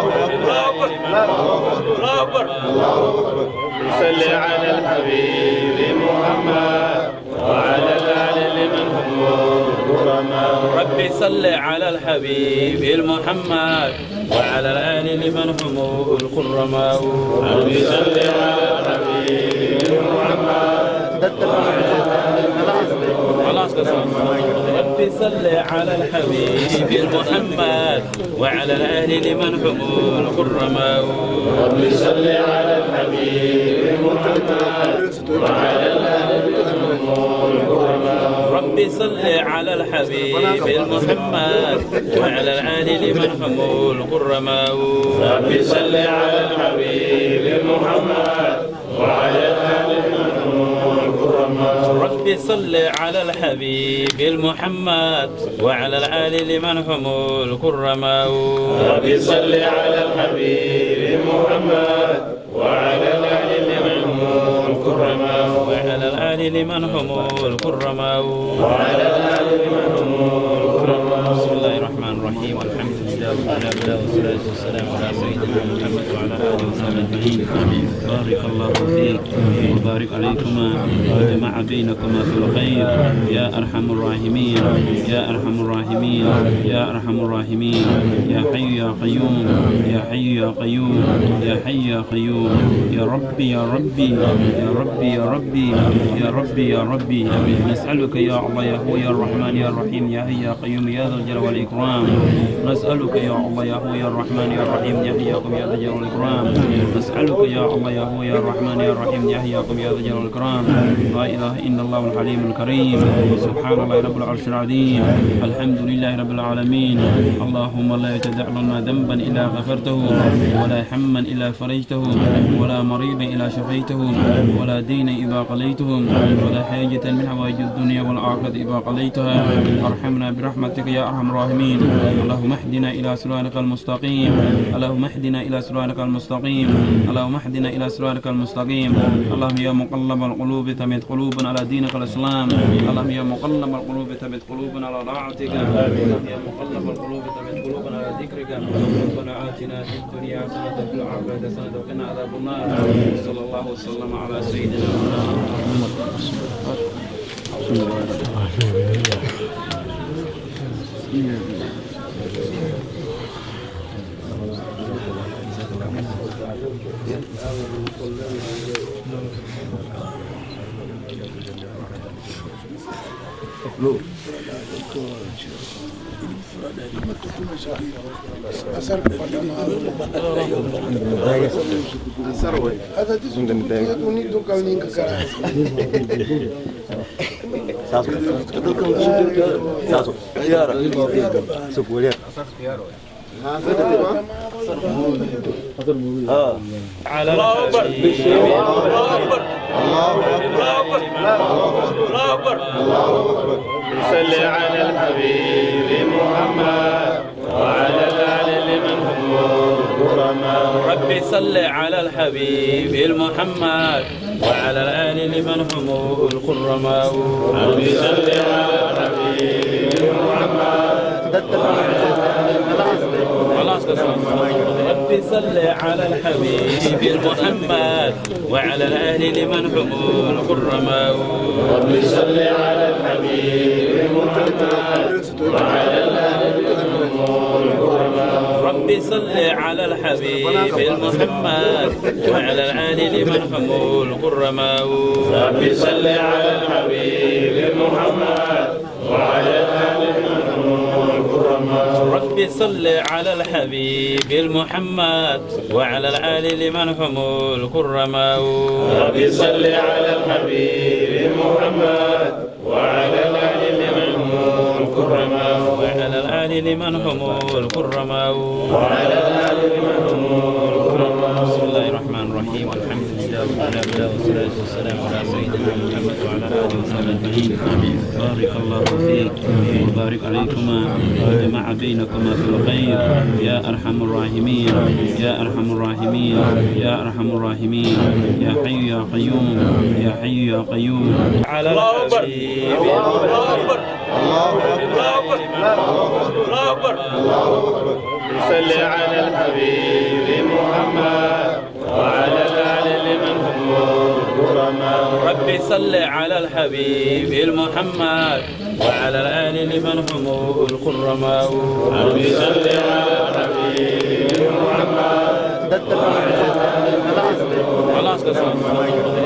أكبر الله أكبر صل على الحبيب محمد وعلى الآل لمن هم الكرماء ربي صل على الحبيب المحمد وعلى الآل لمن هم الكرماء ربي صل على الحبيب محمد ربي صل على الحبيب محمد وعلى الآل لمن هم الكرماء ربي صل على الحبيب محمد وعلى الآل لمن هم الكرماء ربي صل على الحبيب محمد وعلى الآل لمن هم الكرماء ربي صل على الحبيب محمد وعلى الآل لمن هم الكرماء ربي صل على الحبيب المحمد وعلى الآل لمن هم الكرماء ربي صل على الحبيب محمد وعلى الآل لمن هم الكرماء وعلى الآل لمن هم الكرماء وعلى الآل لمن هم الكرماء. بسم الله الرحمن الرحيم والحمد لله رب العالمين والصلاة والسلام على سيدنا محمد وعلى آله وصحبه أجمعين. بارك الله فيك وبارك عليكما وجمع بينكما في الخير يا أرحم الراحمين يا أرحم الراحمين يا أرحم الراحمين يا حي يا قيوم يا حي يا قيوم يا حي يا قيوم يا ربي يا ربي يا ربي يا ربي يا ربي يا ربي نسألك يا الله يا هو يا الرحمن يا الرحيم يا حي يا قيوم يا ذا الجلال والإكرام نسألك يا الله يا هو يا الرحمن يا الرحيم يا حي يا قيوم يا ذا الجلال والإكرام نسألك يا الله يا هو يا الرحمن يا الرحيم يا حي يا قيوم يا ذا الجلال والإكرام لا إله إلا الله الحليم الكريم سبحان الله رب العرش العظيم الحمد لله رب العالمين اللهم لا تدع لنا ذنبا إلا غفرته ولا حما إلا فرجته ولا مريضا إلا شفيته ولا دينا إذا قضيته ولا حاجة من حوائج الدنيا والآخرة إذا قضيتها ارحمنا برحمتك يا أرحم الراحمين اللهم اهدنا إلى صراطك المستقيم اللهم اهدنا إلى صراطك المستقيم اللهم اهدنا إلى صراطك المستقيم اللهم يا مقلب القلوب ثبت قلوبنا على دينك الإسلام اللهم يا مقلب القلوب ثبت قلوبنا على طاعتك اللهم يا مقلب القلوب ثبت قلوبنا على ذكرك ربنا آتنا في الدنيا حسنة وفي الآخرة حسنة وقنا عذاب النار صلى الله وسلم على سيدنا محمد. الله أكبر الله أكبر الله أكبر الله أكبر صل على الحبيب محمد وعلى الآل لمن هم الكرماء ربي صل على الحبيب المحمد وعلى الآل لمن هم الكرماء ربي صل على الحبيب محمد ربي صل على الحبيب محمد وعلى الآل لمن هم الكرماء ربي صل على الحبيب محمد وعلى الآل لمن هم الكرماء ربي صل على الحبيب محمد وعلى الآل لمن هم الكرماء ربي صل على الحبيب محمد وعلى الآل لمن هم الكرماء ربي صل على الحبيب المحمد وعلى الآل لمن هم الكرماء ربي صل على الحبيب محمد وعلى الآل لمن هم الكرماء وعلى الآل لمن هم الكرماء وعلى الآل لمن هم الكرماء. بسم الله الرحمن الرحيم. الحمد لله رب العالمين والصلاة والسلام على سيدنا محمد وعلى آله وصحبه أجمعين. بارك الله فيك وبارك عليكما وجمع بينكما في الخير يا أرحم الراحمين يا أرحم الراحمين يا أرحم الراحمين يا حي يا قيوم يا حي يا قيوم. على الله أكبر الله أكبر الله أكبر الله أكبر. صل على الحبيب محمد وعلى الآل لمن هم الكرماء. ربي صل على الحبيب المحمد وعلى الآل لمن هم الكرماء. ربي صل على الحبيب محمد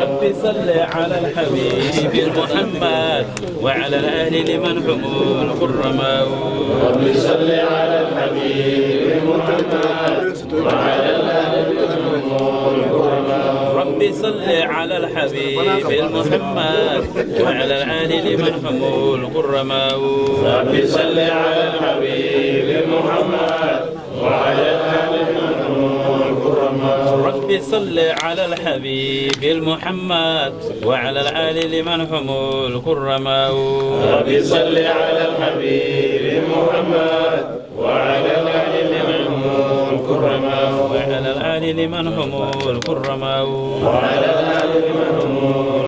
ربي صل على الحبيب المحمد وعلى الآل لمن هم الكرماء. ربي صل على الحبيب محمد وعلى الآل لمن هم الكرماء. ربي صل على الحبيب المحمد وعلى الآل لمن هم الكرماء. ربي صل على الحبيب محمد وعلى الآل لمن هم الكرماء. ربي صل على الحبيب المحمد وعلى الآل لمن هم الكرماء. ربي صل على الحبيب محمد وعلى الآل لمن هم الكرماء. وعلى الآل لمن هم الكرماء. وعلى الآل لمن هم